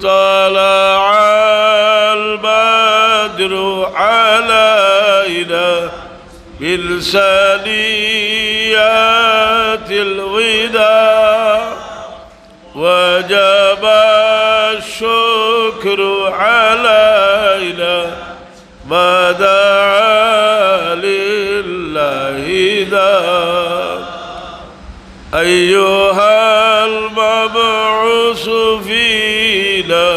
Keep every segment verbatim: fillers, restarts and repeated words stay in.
طلع البدر علينا من ثنيات الوداع، وجب الشكر علينا ما دعا لله داع. أيها المبعوث فينا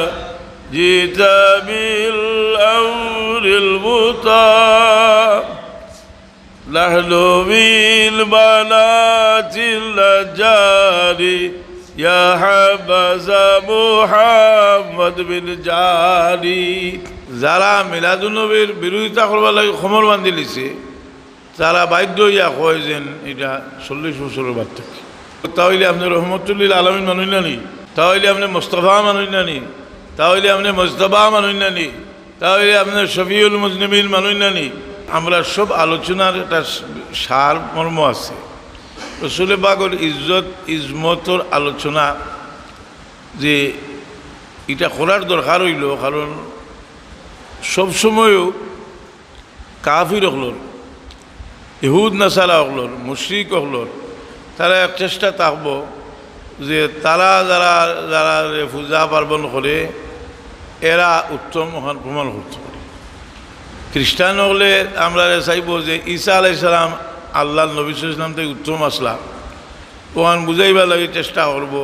جئت بالأمر المطاع، نحن من بنات النجار يا حبذا محمد بن جاري. যারা মিলাদুন নবীর বিরোধিতা করবার লাগি কোমর বান্ধিলিছে, তারা বাধ্য অইয়া কয় যেন ইটা চল্লিশ বছরর বাদ থাকি। তা অইলে আপনে রহমতুল্লিল আলামিন মানুষ না নি? তা অইলে আপনে মোস্তফা মানুষ না নি? তা অইলে আপনে মোস্তফা মানুষ না নি? তা অইলে আপনে শফিউল মুজনিবিন মানুষ না নি? আমরা সব আলোচনার একটা সার মর্ম আছে। রসুলে পাকর ইজ্জত ইজমতর আলোচনা যে ইটা করার দরকার অইলো, কারণ সব সময়ও কাফির অকলর, ইহুদ নাসারা অকলর, মুশরিক অকলর, তারা এক চেষ্টা থাকবো যে তারা যারা, যারা পূজা পার্বণ করে, এরা উত্তম অখান প্রমাণ করতো পারে। খ্রিস্টান অকলে আমরারে চাইবো যে ঈসা আলাইহিস সালাম আল্লাহর নবী সাল্লাল্লাহু আলাইহি ওয়াসাল্লাম থাকি উত্তম আছলা, অখান বুঝাইবার লাগি চেষ্টা করবো।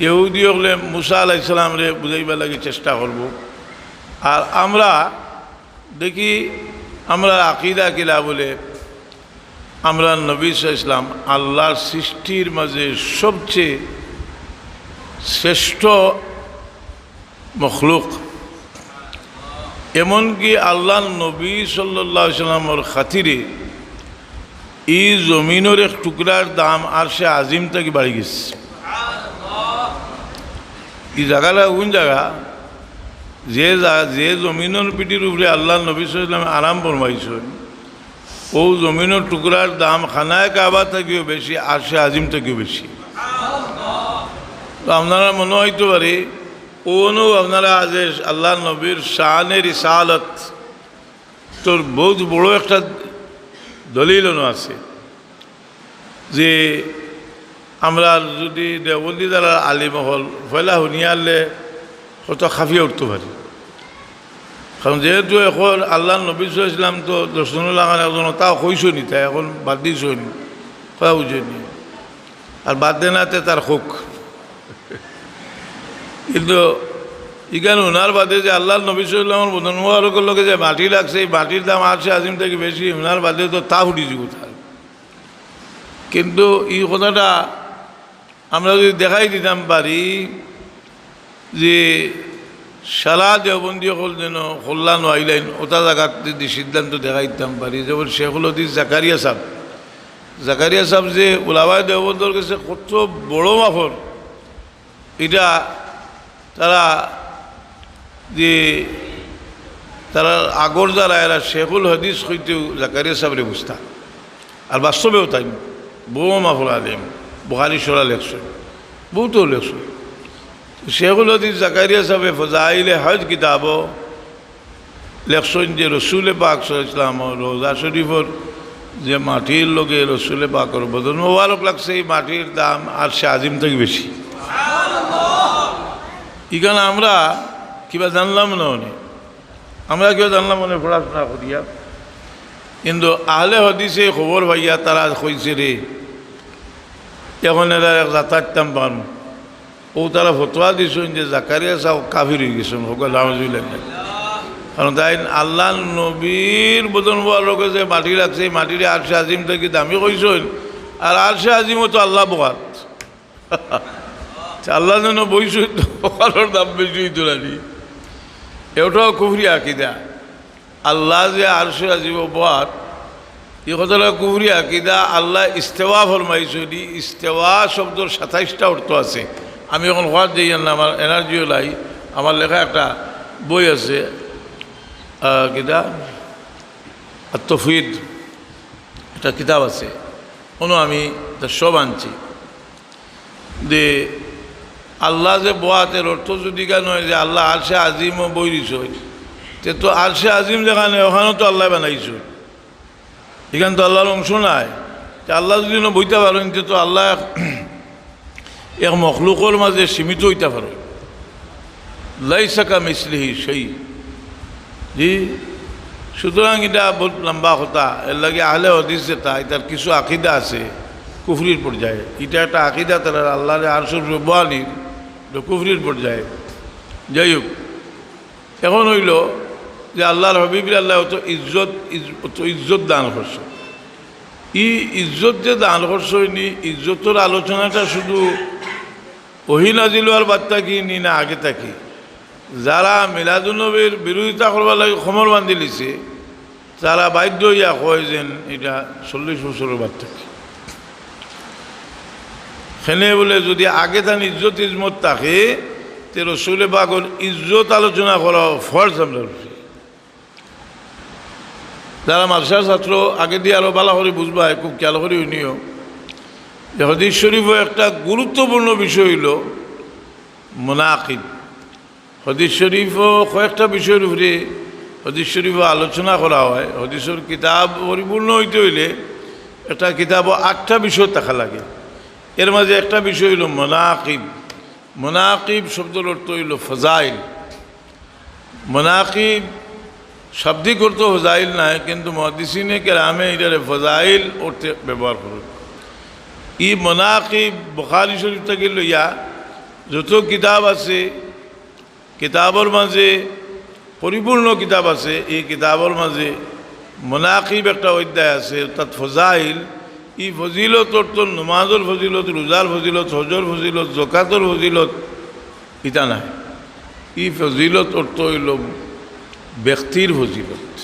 ইহুদি অকলে মুসা আলাইহিস সালামরে বুঝাইবার লাগি চেষ্টা করবো। আর আমরা দেখি, আমরার আকিদা কিলা বলে, আমরার নবী সাল্লাল্লাহু আলাইহি ওয়াসাল্লাম আল্লাহর সৃষ্টির মাঝে সবচেয়ে শ্রেষ্ঠ মখলুক। এমনকি আল্লাহর নবী সাল্লাল্লাহু আলাইহি ওয়াসাল্লামর খাতিরে ই জমিনর এক টুকরার দাম আরশে আজিম থাকি বাড়ি গেছে। ই জাগাটা কোন জাগা? যে জা-, যে জমিনর পিঠির উপরে আল্লাহর নবী সাল্লাল্লাহু আলাইহি ওয়াসাল্লাম আরাম ফরমাইছইন, অউ জমিনর টুকরার দাম খানায়ে কাবা থাকিও বেশি, আরশে আজিম থাকিও বেশি। তো আপনারা মনো অইতো পারে, অনো আপনারা আজ আল্লাহর নবীর শানে রিসালত তোর বহুত বড় একটা দলিল অনো আছে যে আমরা যদি দেওবন্দি যারা আলিম অকল পয়লা হুনিয়ারলে হয়তো খাফিয়া উঠতো পারি। কারণ যেহেতু এখন আল্লাহর নবী সাল্লাল্লাহু আলাইহি ওয়াসাল্লাম তো দর্শন লাগান একজন তাও কইছইন নি, তাই এখন বাদ দিছইন নি, কথা বুঝছইন নি। আর বাদ দেনাতে তার হক। কিন্তু ইখান হুনার বাদে যে আল্লাহর নবী সাল্লাল্লাহু আলাইহি ওয়াসাল্লামর বদন মুবারকর লগে যে মাটি লাগছে, এই মাটির দাম আরশে আজিম থাকি বেশি, হুনার বাদে তো তা ফুটি যিবো তার। কিন্তু ই কথাটা আমরা যদি দেখাই দিতাম পারি যে সারা দেওবন্দি অকল যেন কল্যাণ আইলাইন, ওটা জাগাত যদি সিদ্ধান্ত দেখাই দিতাম পারি, যেমন শেখুল হাদিস জাকারিয়া সাহেব, জাকারিয়া সাহেব যে উলামায়ে দেওবন্দর গেছে কত বড় মাফর, ইটা তারা যে তারা আগর যারা এরা শেখুল হাদিস কইতেও জাকারিয়া সাহেবরে বুঝতা। আর বাস্তবেও তাইন বড় মাফর আলিম, বুখারী শরা লেখছইন, বহুত লেখছইন। শেখুল হাদিস জাকারিয়া সাহেবে ফজাইলে হজ কিতাবো লেখছইন যে রসুলে পাক সাল্লাল্লাহু আলাইহি ওয়াসাল্লাম রওজা শরীফর যে মাটির লগে রসুলে পাকর বদন মোবারক লাগছে, এই মাটির দাম আরশে আজিম থাকি বেশি। ইখান আমরা কিবা জানলাম না অনে, আমরা কিবা জানলাম অনে পড়াশোনা করিয়া, কিন্তু আহলে হাদিসে খবর পাইয়া তারা কইছে রে, এখন এরা এক যাতায়াত পারমু। ও তারা ফতোয়া দিছইন যে জাকারিয়া সাহেব কাফির অই গেছইন, হকল নাউজুবিল্লাহ। কারণ তাইন আল্লাহর নবীর বদন মোবারকে যে মাটি লাগছে, এই মাটিরে আরশে আজিম থাকি দামি কইছইন, আর আরশে আজিমও তো আল্লাহ বওয়াত। আল্লাহ যেন বইছইন তো হকলর দাম বেশি অইতো নানি। এটাও কুফরি আকিদা। আল্লাহ যে আরশে আজিমো বওয়াত, ই কথাটা কুফরি আকিদা। আল্লাহ ইস্তেওয়া ফরমাইছইন, ইস্তেওয়া শব্দর সাতাইশটা অর্থ আছে। আমি এখন কওয়াত যাইয়ার না, আমার এনার্জিও নাই। আমার লেখা একটা বই আছে, আহ, কিতা? আত-তফহিদ, একটা কিতাব আছে, অনো আমি ইতা সব আনছি। যে আল্লাহ যে বওয়াত, এর অর্থ যুদি ইখান অয় যে আল্লাহ আরশে আজিমো বই রইছইন, তে তো আরশে আজিম যেখানে, ওখানও তো আল্লায় বানাইছইন, ইখান তো আল্লাহর অংশ নায়। তে আল্লাহ যুদি অনো বইতা পারইন, তে তো আল্লাহ এক, এক মখলুকর মাঝে সীমিত অইতা পারইন। লাইসা কামিসলিহি শাই। জি, সুতরাং ইটা বউত লম্বা কথা। এরলাগি আহলে হাদিস যেটা, ইটার কিছু আকিদা আছে কুফরির পর্যায়ে। ইটা একটা আকিদা তারার, আল্লাহরে আরশর উপরে বওয়ানির, ইটা কুফরির পর্যায়ে। যাই হোক, এখন অইলো যে আল্লাহর হাবিবরে আল্লায় অত ইজ্জত, ইজ-, অত ইজ্জত দান করছইন। ই ইজ্জত যে দান করছইন, ই ইজ্জতর আলোচনাটা শুধু ওহী নাজিল অওয়ার বাদ থাকি নি না আগে থাকি? যারা মিলাদুন্নবীর বিরোধিতা করবার লাগি কোমর বান্ধিলিছে, তারা বাধ্য অইয়া কয় যেন ইটা চল্লিশ বছরর বাদ থাকি। কেনে বুলে, যুদি আগে থাকি ইজ্জত ইজমত থাকে, তে রসুলে পাকর ইজ্জত আলোচনা করা ফরজ আমরার উপরে। যারা মাদ্রাসার ছাত্র, আগেদি আরো ভালা করি বুঝবায়, খুব খেয়াল করি হুনিও, যে হাদিস শরীফো একটা গুরুত্বপূর্ণ বিষয় অইলো মানাকিব। হাদিস শরীফো কয়েকটা বিষয়র উপরে হাদিস শরীফো আলোচনা করা অয়। হাদিসর কিতাব পরিপূর্ণ অইতে অইলে একটা কিতাবো আটটা বিষয় থাকা লাগে। এর মাঝে একটা বিষয় অইলো মানাকিব। মানাকিব শব্দর অর্থ অইলো ফজাইল। মানাকিব শাব্দিক অর্থ ফজাইল নায়, কিন্তু মুহাদ্দিসিনে কেরামে ইটারে ফজাইল অর্থে ব্যবহার করইন। ই মানাকিব বুখারী শরীফ থাকি লইয়া যত কিতাব আছে, কিতাবর মাঝে, পরিপূর্ণ কিতাব আছে, ই কিতাবর মাঝে মানাকিব একটা অধ্যায় আছে, অর্থাৎ ফজাইল। ই ফজিলত অর্থ নমাজর ফজিলত, রোজার ফজিলত, হজর ফজিলত, জকাতর ফজিলত, ইতা নায়। ই ফজিলত অর্থ অইলো ব্যক্তির ফজিলত।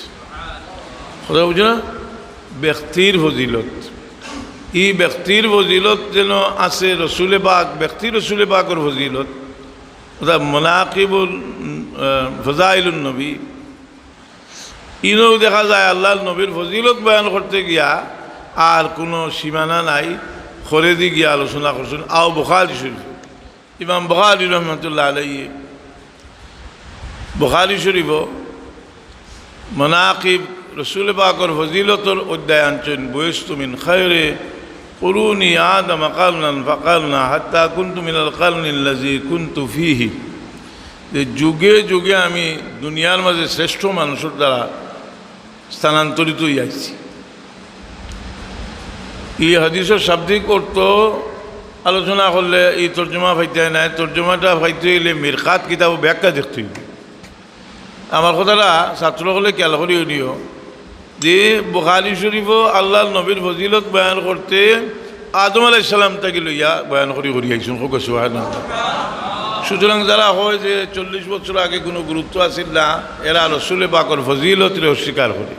কথা বুঝো না? ব্যক্তির ফজিলত। ই ব্যক্তির ফজিলত যেন আছে রসুলে পাক, ব্যক্তি রসুলে পাকর ফজিলত। অর্থাৎ মানাকিবুল, আহ, ফজাইলুন নবী। ইনো দেখা যায় আল্লাহর নবীর ফজিলত বয়ান করতে গিয়া আর কুনু সীমানা নাই, খরেদি গিয়া আলোচনা করছইন। আও বুখারী শরীফ, ইমাম বুখারী রহমতুল্লাহ আলাইহি বুখারী শরীফো মানাকিব, রসুলে পাকর ফজিলতর অধ্যায় আনছইন, বুইস্তু মিন খায়রি কুরুনি আদম কারনান ফাকারনা হাত্তা কুনতু মিনাল কারনিল্লাযী কুনতু ফীহি। যে যুগে যুগে আমি দুনিয়ার মাঝে শ্রেষ্ঠ মানুষর দ্বারা স্থানান্তরিত অইয়া আইছি। ই হাদিসর শাব্দিক অর্থ আলোচনা করলে ই তর্জমা পাইতায় নায়। তর্জমাটা পাইতে অইলে মিরকাত কিতাবো ব্যাখ্যা দেখতে অইবো। আমার কথাটা ছাত্র অকলে খেয়াল করি হুনিও যে বুখারী শরীফো আল্লাহর নবীর ফজিলত বয়ান করতে আদম আলাইহিস সালাম থাকি লইয়া বয়ান করি করি আইছইন। কউক্কা সুবহানাল্লাহ। সুতরাং যারা কয় যে চল্লিশ বছর আগে কুনু গুরুত্ব আছিল না, এরা রসুলে পাকর ফজিলতরে অস্বীকার করে।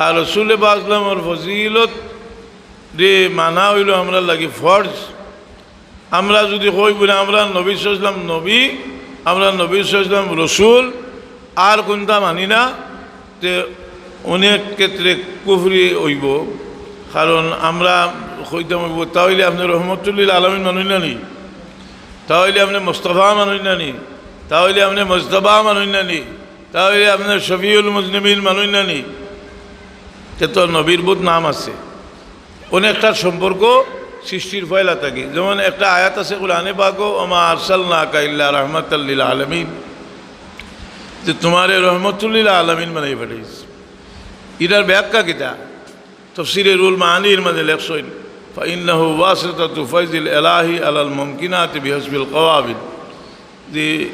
আর রসুলে পাক সাল্লামর ফজিলতরে মানা অইলো আমরার লাগি ফরজ। আমরা যুদি কই বুলে আমরার নবী সাল্লাল্লাহু আলাইহি ওয়াসাল্লাম নবী, আমরার নবী সাল্লাল্লাহু আলাইহি ওয়াসাল্লাম রসুল, আর কুনটা মানি না, তে অনেক ক্ষেত্রে কুফরি অইবো। কারণ আমরা কইতাম অইবো, তা অইলে আপনে রহমতুল্লিল আলামিন মানইন না নি? তা অইলে আপনে মুস্তাফা মানইন না নি? তা অইলে আপনে মুজতাবা মানইন না নি? তা অইলে আপনে শফিউল মুজনিবিন মানইন না নি? তে তো নবীর বউত নাম আছে। অনেকটার সম্পর্ক সৃষ্টির পয়লা থাকি। যেমন একটা আয়াত আছে কোরআনে পাকো, "ওমা আরসালনাকা ইল্লা রাহমাতাল লিল আলামিন", যে তুমারে রহমতুল্লিল আলামিন বানাই পাঠাইছি। ইটার ব্যাখ্যা কিতা? তফসিরে রুহুল মাআনির মাঝে লেখছইন, "ফাইন্নাহু ওয়াসিতাতু ফাইজিল ইলাহি আলাল মুমকিনাতি বিহাসবিল কাওয়াবিল", যে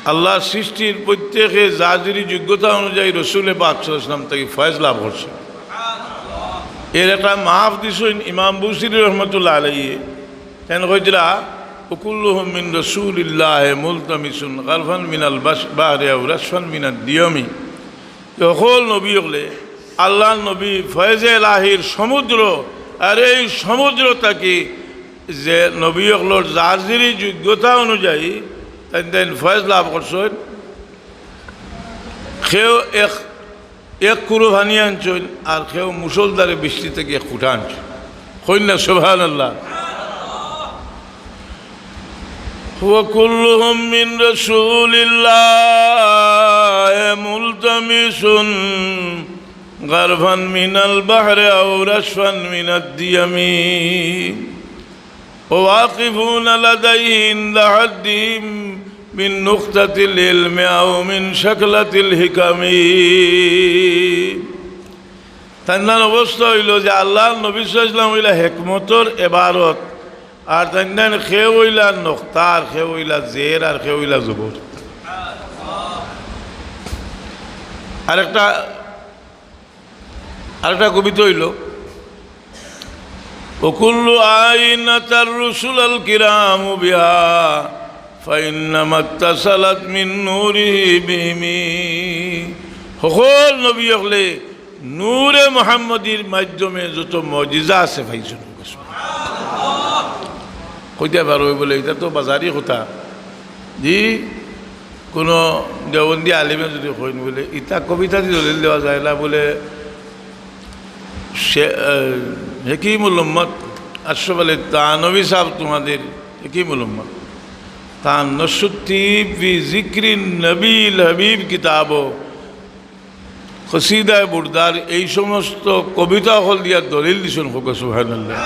আল্লাহর সৃষ্টির প্রত্যেকে যার যিনি যোগ্যতা অনুযায়ী রসুলে পাক সাল্লাল্লাহু আলাইহি ওয়াসাল্লাম থাকি ফয়েজ লাভ করছে। এর একটা মাফ দিছইন ইমাম বুসিরি রহমতুল্লাহ আলাইহি। তেন কইতরা, "ওকুল্লুহুম মিন রাসূলিল্লাহি মুলতামিসুন গারফান মিনাল বাশ-, বাহরি আও রাশফান মিনাদ দিয়মি।" যে হকল নবী অকলে আল্লাহর নবী ফয়েজে এলাহির সমুদ্র, আর এই সমুদ্র থাকি যে নবী অকলর যার যিনি যোগ্যতা অনুযায়ী তাইন তাইন ফয়েজ লাভ করছইন। কেউ এক, এক কুড়ো পানি আনছইন, আর কেউ মুষলধারে বৃষ্টি থাকি এক ফুটা আনছইন। কইন না সুবহানাল্লাহ। وكلهم من رسول الله ملتمس غرفا من البحر أو رشفا من الديم وواقفون لديه عند حدهم من نقطة العلم أو من شكلة الحكم। তাইন তান অবস্থা অইলো যে আল্লার নবী সাল্লাল্লাহু আলাইহি ওয়াসাল্লাম অইলা হেকমতর এবারত, আর তাইন তান কেউ অইলা নক্তা, আর কেউ অইলা জের, আর কেউ অইলা জবর। আরেকটা, আরেকটা কবিতা অইলো, وكل آينة الرسل الكرام بها فإنما اتصلت من نوره بهم। হকল নবী অকলে নূরে মুহাম্মদীর মাধ্যমে যত মুজিজা আছে পাইছইন। কইতা পারো বুলে, ইটা তো বাজারি কথা। জি, কুনু দেওবন্দি আলিমে যুদি কইন বুলে, ইটা কবিতাদি দলিল দেওয়া যায় না বুলে, সে, আহ, হেকিমুল উম্মত আশরাফ আলী থানভী সাহেব, তোমাদের হেকিমুল উম্মত, তান নসুত্তিব ফি জিক্রিন নবীল হাবিব কিতাব, কসিদায়ে বুর্দার এই সমস্ত কবিতা অকল দিয়া দলিল দিছইন, কউক্কা সুবহানাল্লাহ।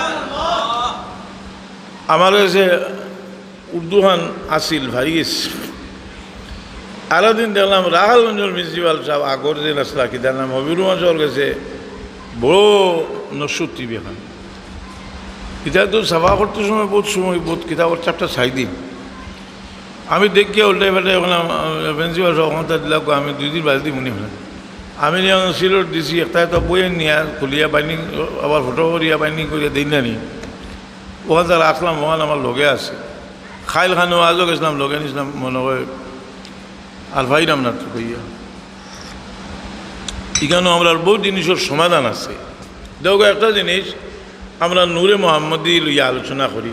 আমার কাছে উর্দু খান আছিল, ভারি গেছে। আরো দিন দেখলাম রাখালগঞ্জর প্রিন্সিপাল সাহেব, আগর যে আছলা, কিতা নাম, হবিবুর রহমান সাহেবর গেছে বড় নসুত্তিব এখান। ইটা তো ছাপা করতে সময় বহুত সময়, বহুত কিতাবর চাপটা চাই দিন। আমি দেখিয়া উল্টাই পাল্টাই অখন, আহ, প্রিন্সিপাল সাহেব অখন তা দিলা, আমি দুই দিন বাদে দিমুনে। আমি নিয়া সিলট দিছি, একটা একটা বই নিয়া খুলিয়া বাইন্ডিং, আবার ফটো করিয়া বাইন্ডিং করিয়া দেই না নি। অখান যারা আছলাম, অখান আমার লগে আছে। খাইল খানো আজও গেছিলাম, লগে নিছিলাম, মনে হয় আর পাইলাম না তো কইয়া। ইখানো আমরার বহুত জিনিসর সমাধান আছে। দেখো, একটা জিনিস আমরা নূরে মোহাম্মদী লইয়া আলোচনা করি,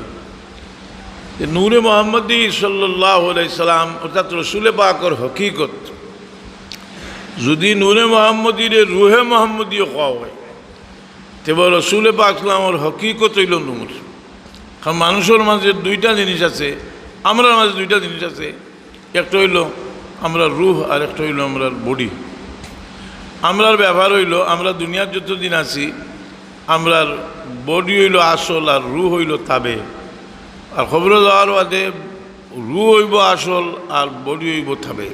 যে নূরে মোহাম্মদী সাল্লাল্লাহু আলাইহি সাল্লাম অর্থাৎ রসুলে পাকর হকিকত, যদি নূরে মোহাম্মদীরে রুহে মোহাম্মদীও কওয়া হয়, তেবে রসুলে পাক সাল্লামর হকিকত অইলো নূর। কারণ মানুষর মাঝে দুইটা জিনিস আছে, আমরার মাঝে দুইটা জিনিস আছে, একটা অইলো আমরার রুহ আর একটা অইলো আমরার বডি। আমরার ব্যাপার অইলো আমরা দুনিয়াত যতদিন আছি, আমরার বডি অইলো আসল আর রুহ অইলো তাবে। আর কবরো যাওয়ার বাদে রুহ অইবো আসল আর বডি অইবো তাবে।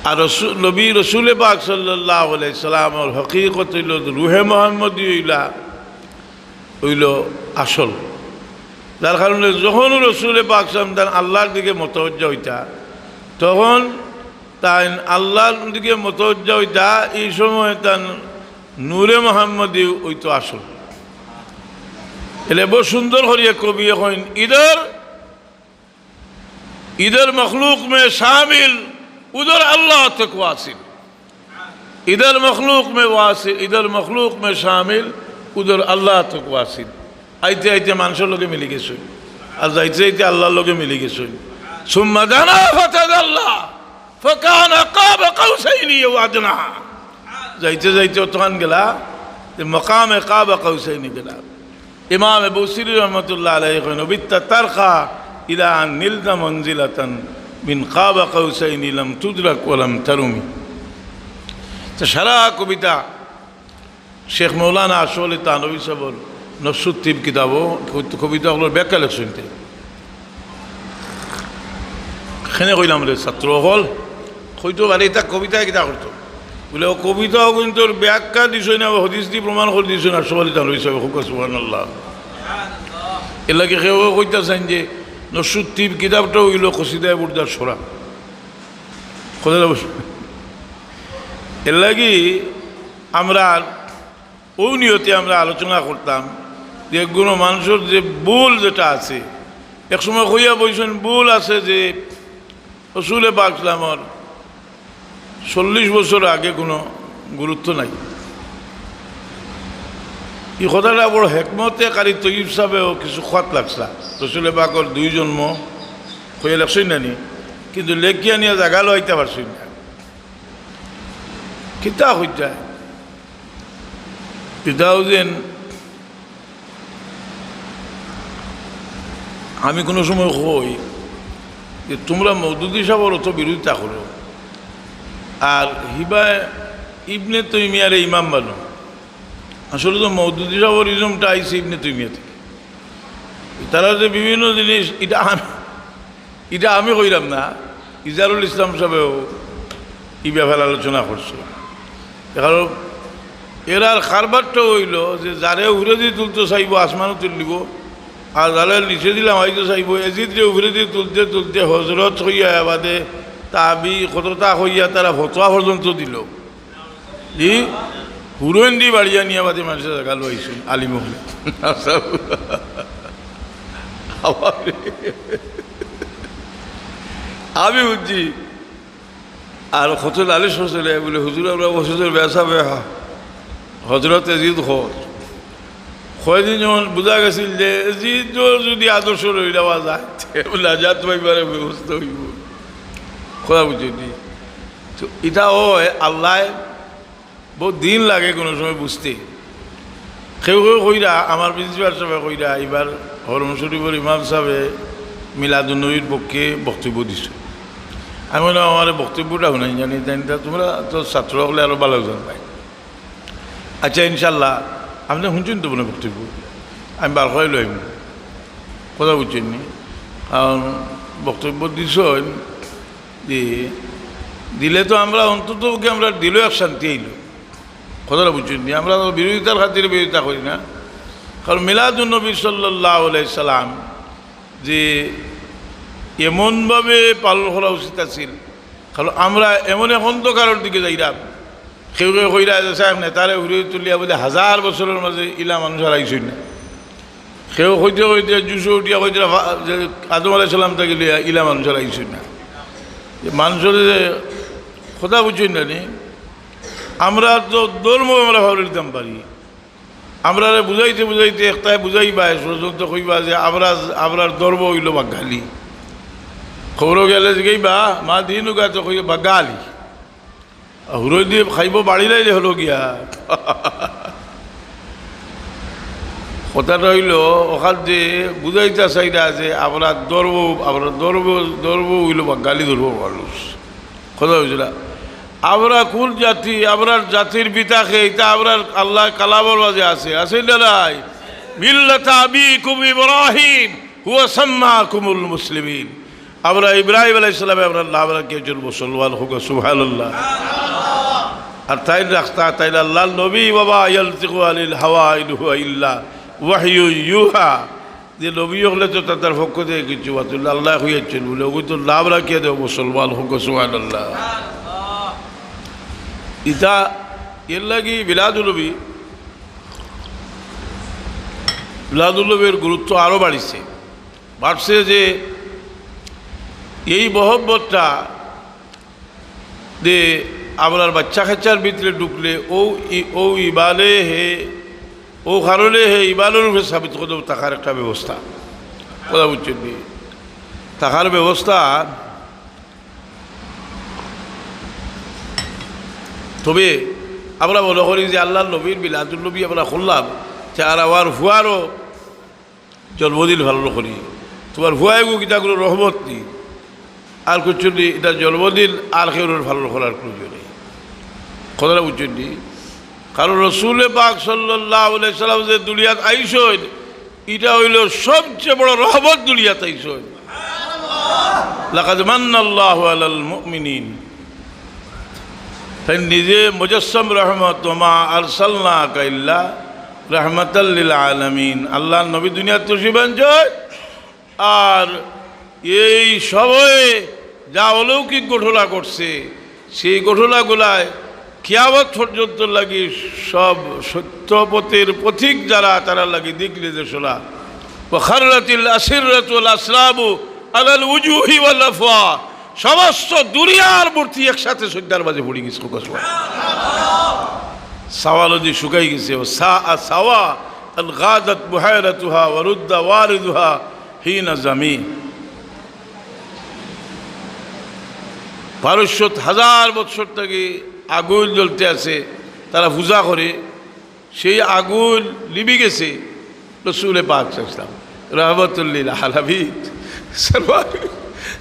আর রসু-, নবী রসুলে পাক সাল্লাল্লাহু আলাইহি সাল্লামর হকিকত অইলো রুহে মোহাম্মদী অইলা, অইলো আসল। যার কারণে যখন রসুলে পাক সাল্লাম তান আল্লাহর দিকে মতওয়াজ্জা অইতা, তখন তাইন আল্লাহর দিকে মতওয়াজ্জা অইতা, এই সময় তান নূরে মোহাম্মদী অইতো আসল। এলে বড় সুন্দর করিয়া কবিয়ে কইন, ইধর, ইধর মখলুক মে শামিল, উধর আল্লাহ তক ওয়াসিল। ইধর মখলুক মে ওয়াসিল, ইধর মখলুক মে শামিল, উধর আল্লাহ তক ওয়াসিল। আইতে আইতে মানষর লগে মিলি গেছইন, আর যাইতে যাইতে আল্লাহর লগে মিলি গেছইন। সুম্মা দানা ফাতাদাল্লা ফাকানা কাবা কাউসাইনি আও আদনা। যাইতে যাইতে অতখান গেলা যে মকামে কাবা কাউসাইনি গেলা। ইমামে বুসিরি রহমতুল্লাহ আলাইহি কইন, "বিত্তা তারকা ইলা আন নিলতা মনজিলাতান মিন কাবা কাউসাইনি লাম তুদরাক ওয়া লাম তারুমি।" তো সারা কবিতা শেখ মৌলানা আশরাফ আলী থানভী সাহেবর নসুত্তিব কিতাবো কবিতা অকলর ব্যাখ্যা লেখছইন তে। কেনে কইলাম রে ছাত্র অকল, কইতো পারে ইতা কবিতা কিতা করতো। বুলে, অউ কবিতা অগুইনতর ব্যাখ্যা দিছইন, আবার হাদিস দি প্রমাণ করি দিছইন আশরাফ আলী থানভী সাহেব, কউক্কা সুবহানাল্লাহ। এরলাগি কেউ কইতা চাইন যে নসুত্তিব কিতাবটা অইলো কসিদায়ে বুর্দার সরা। কথা বুঝ-, এরলাগি আমরা অউ নিয়তে আমরা আলোচনা করতাম যে কুনু মানষর যে ভুল যেটা আছে, এক সময় কইয়া বইছইন ভুল আছে যে রসুলে পাক সাল্লামর চল্লিশ বছর আগে কুনু গুরুত্ব নাই। ই কথাটা বড় হেকমতে কারি তৈয়ব সাহেবেও কিছু কওয়াত লাগছলা। রসুলে পাকর দুই জন্ম কইয়া লেখছইন না নি, কিন্তু লেখিয়া নিয়া জাগা লইতা পারছইন না। কিতা কইতা? ইতাও যেন আমি কুনু সময় কই যে তুমরা মওদুদী সাবর অত বিরোধিতা করো, আর হিবায় ইবনে তৈমিয়ারে ইমাম বানো। আসলে তো মওদুদী সাবর ইজমটা আইছে ইবনে তৈমিয়া থাকি। তারা যে বিভিন্ন জিনিস, ইটা আমি, ইটা আমি কইরাম না, ইজারুল ইসলাম সাবেও ই ব্যাপারে আলোচনা করছে। কারণ এরার কারবারটা অইলো যে যারে উপরেদি তুলতো চাইবো, আসমানো তুলিবো, আর যারে নিচেদি লামাইতো চাইবো। এজিদরে উপরেদি তুলতে তুলতে হজরত কইয়া বাদে তাবি কততা কইয়া তারা ফতোয়া পর্যন্ত দিলো। জি, হুরইনদি বাড়িয়া নিয়া বাদে মানষে জাগা লইছইন, আলিম অকলে। আমি বুঝছি, আর কত নালিশ করছে বুলে, "হুজুর, আমরা মসজিদর বেসা বেহা, হজরত এজিদ খর।" কয়দিন যখন বুঝা গেছিল যে এজিদর যদি আদর্শ লই নেওয়া যায়, তে নাজাত পাইবার ব্যবস্থা অইবো। কথা বুঝছইন নি? তো ইটা অয়, আল্লায় বউত দিন লাগে কুনু সময় বুঝতে। কেউ কেউ কইরা, আমার প্রিন্সিপাল সাবে কইরা, ইবার হরম শরীফর ইমাম সাবে মিলাদুন্নবীর পক্ষে বক্তব্য দিছে। আমি কইলাম, "আমারে বক্তব্যটা হুনাইন জানি, তাইন তা তুমরা তো ছাত্র অকলে আরো ভালা জানবায়।" আচ্ছা, ইনশাল্লাহ, আপনে হুনছইন তো মনে বক্তব্য, আমি বার করি লইমু। কথা বুঝছইন নি? কারণ বক্তব্য দিছইন, জি, দিলে তো আমরা অন্তত পক্ষে আমরা দিলেও এক শান্তি অইলো। কথাটা বুঝছইন নি? আমরা তো বিরোধিতার খাতিরে বিরোধিতা করি না, কারণ মিলাদুন্নবী সাল্লাল্লাহু আলাইহি সাল্লাম যে এমনভাবে পালন করা উচিত আছিল, কারণ আমরা এমন এক অন্ধকারর দিকে যাইরাম। কেউ কেউ কইরা যে সাহেব নেতারে উপরে তুলিয়া বুলে হাজার বছরর মাঝে ইলা মানুষ আর আইছইন না। কেউ কইতে কইতে জুশো উঠিয়া কইতে ফা-, যে আদম আলাইহিস সালাম থাকি লইয়া ইলা মানুষ আর আইছইন না। যে মানুষরে যে কথা বুঝছইন না নি, আমরা তো ধর্ম আমরা ভালো দিতাম পারি। আমরারে বুঝাইতে বুঝাইতে একটায় বুঝাইবা, ষড়যন্ত্র কইবা যে আমরা, আমরার ধর্ম অইলো বাঙালি। খবরো গেলে জিগাইবা, "মা দিনুকা?" তো কইবা, "বাঙালি।" হুরইদি খাইবো বাড়ি লাইলে হলো গিয়া। কথাটা অইলো, অখান যে বুঝাইতা চাইরা যে আমরা ধর্ম, আমরা ধর্ম, ধর্ম অইলো বাঙালি ধর্ম মানুষ। কথা বুঝলা? আমরা কুন জাতি, আমরার জাতির পিতা কে, ইটা আমরার আল্লায় কালামর মাঝে আছে, আছে না নাই? মিল্লাতা আবিকুম ইব্রাহিম হুয়া সাম্মাকুমুল মুসলিমিন। আমরা ইব্রাহিম আলাইহিস সালামে আমরার নাম রাখিয়া জন্ম, মুসলমান অউক্কা, সুবহানাল্লাহ। আর তাইন রাখতা, তাইন আল্লাহর নবী, ওয়া মা ইয়ানতিকু আনিল হাওয়া ইন হুয়া ইল্লা ওয়াহয়ুন ইউহা। যে নবী অকলে তো তান পক্ষ থাকি কিচ্ছু মাতইন না, আল্লায় কইয়াইছইন বুলে, অগুইন তো নাম রাখিয়া দেও মুসলমান অউক্কা, সুবহানাল্লাহ। ইটা এরলাগি মিলাদুন্নবী, মিলাদুন্নবীর গুরুত্ব আরো বাড়িছে, বাড়ছে যে এই মহব্বতটা যে আমরার বাইচ্চা-কাইচ্চার ভিতরে ঢুকলে অউ ই-, অউ ইমানে হে, অউ কারণে হে ইমানর উপরে সাবিত কদম থাকার একটা ব্যবস্থা। কথা বুঝছইন নি? থাকার ব্যবস্থা। তবে আমরা মনো করি যে আল্লাহর নবীর মিলাদুন্নবী আমরা করলাম, তে আর আমার ফুয়ারও জন্মদিন পালন করি। তুমার ফুয়ায় গু কিতা কুনু রহমত নি? আর কিচ্ছু নি, ইটা জন্মদিন আর কেউর পালন করার প্রয়োজন নাই। কথাটা বুঝছইন নি? কারণ রসুলে পাক সাল্লাল্লাহু আলাইহি সাল্লাম যে দুনিয়াত আইছইন, ইটা অইলো সবচেয়ে বড় রহমত দুনিয়াত আইছইন। লাকাদ মান্নাল্লাহু আলাল মুমিনিন। তাইন নিজে মুজাসসাম রহমত, "ওয়া মা আরসালনাকা ইল্লা রাহমাতাল লিল আলামিন।" আল্লাহর নবী দুনিয়াত তশরিফ আনছইন, আর এই সময়ে যা অলৌকিক ঘটনা ঘটছে, সেই ঘটনাগুলায় কিয়ামত পর্যন্ত লাগি সব সত্য পথের পথিক যারা, তারার লাগি দিক নির্দেশনা। ওয়া খাররাতিল আসিররাতু ওয়াল আসলাবু আলাল উজুহি ওয়াল আফওয়াহ। সমস্ত দুনিয়ার মূর্তি একসাথে সইজদার মাঝে পড়ি গেছে। সাওয়া নদী শুকাই গেছে। ওয়া সাআ সাওয়া আন গাদাত বুহাইরাতুহা ওয়া রুদ্দা ওয়ারিদুহা হিনা জামি। পারস্যত হাজার বছর থাকি আগুন জ্বলতে আছে, তারা পূজা করে, সেই আগুন নিভি গেছে। রসুলে পাক সাল্লাল্লাহু আলাইহি ওয়াসাল্লাম রহমতুল্লিল আলামিন, সরওয়ার,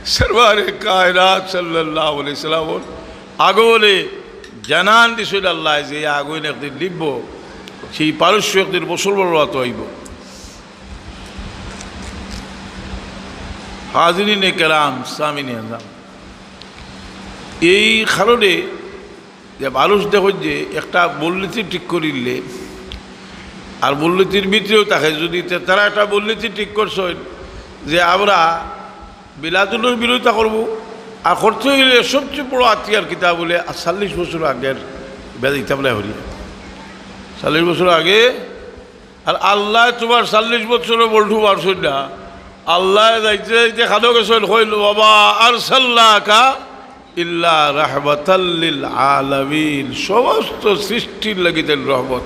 সরওয়ারে কায়নাত সাল্লাল্লাহু আলাইহি সাল্লামর আগমনে জানান দিছইন আল্লায় যে আগুন একদিন নিভবো, সেই পারস্য একদিন মুসলমানর আতো আইবো। হাজিরিনে কেরাম, সামিনে আজম, এই কারণে যে মানুষ দেখইন যে একটা মূলনীতি ঠিক করিলে, আর মূলনীতির ভিতরেও থাকে, যদি তে-, তারা একটা মূলনীতি ঠিক করছইন যে আমরা মিলাদুন্নবীর বিরোধিতা করবো, আর করতে অইলে সবচেয়ে বড় আতিয়ার কিতা বলে, আর চল্লিশ বছর আগের বেদা ইতা বলে হরি, চল্লিশ বছর আগে। আর আল্লায় তুমার চল্লিশ বছরও বল্টু মারছইন না, আল্লায় যাইতে যাইতে খানো গেছইন, কইল, "ওয়া মা আরসালনাকা ইল্লা রাহমাতাল লিল আলামিন।" সমস্ত সৃষ্টির লাগি তাইন রহমত।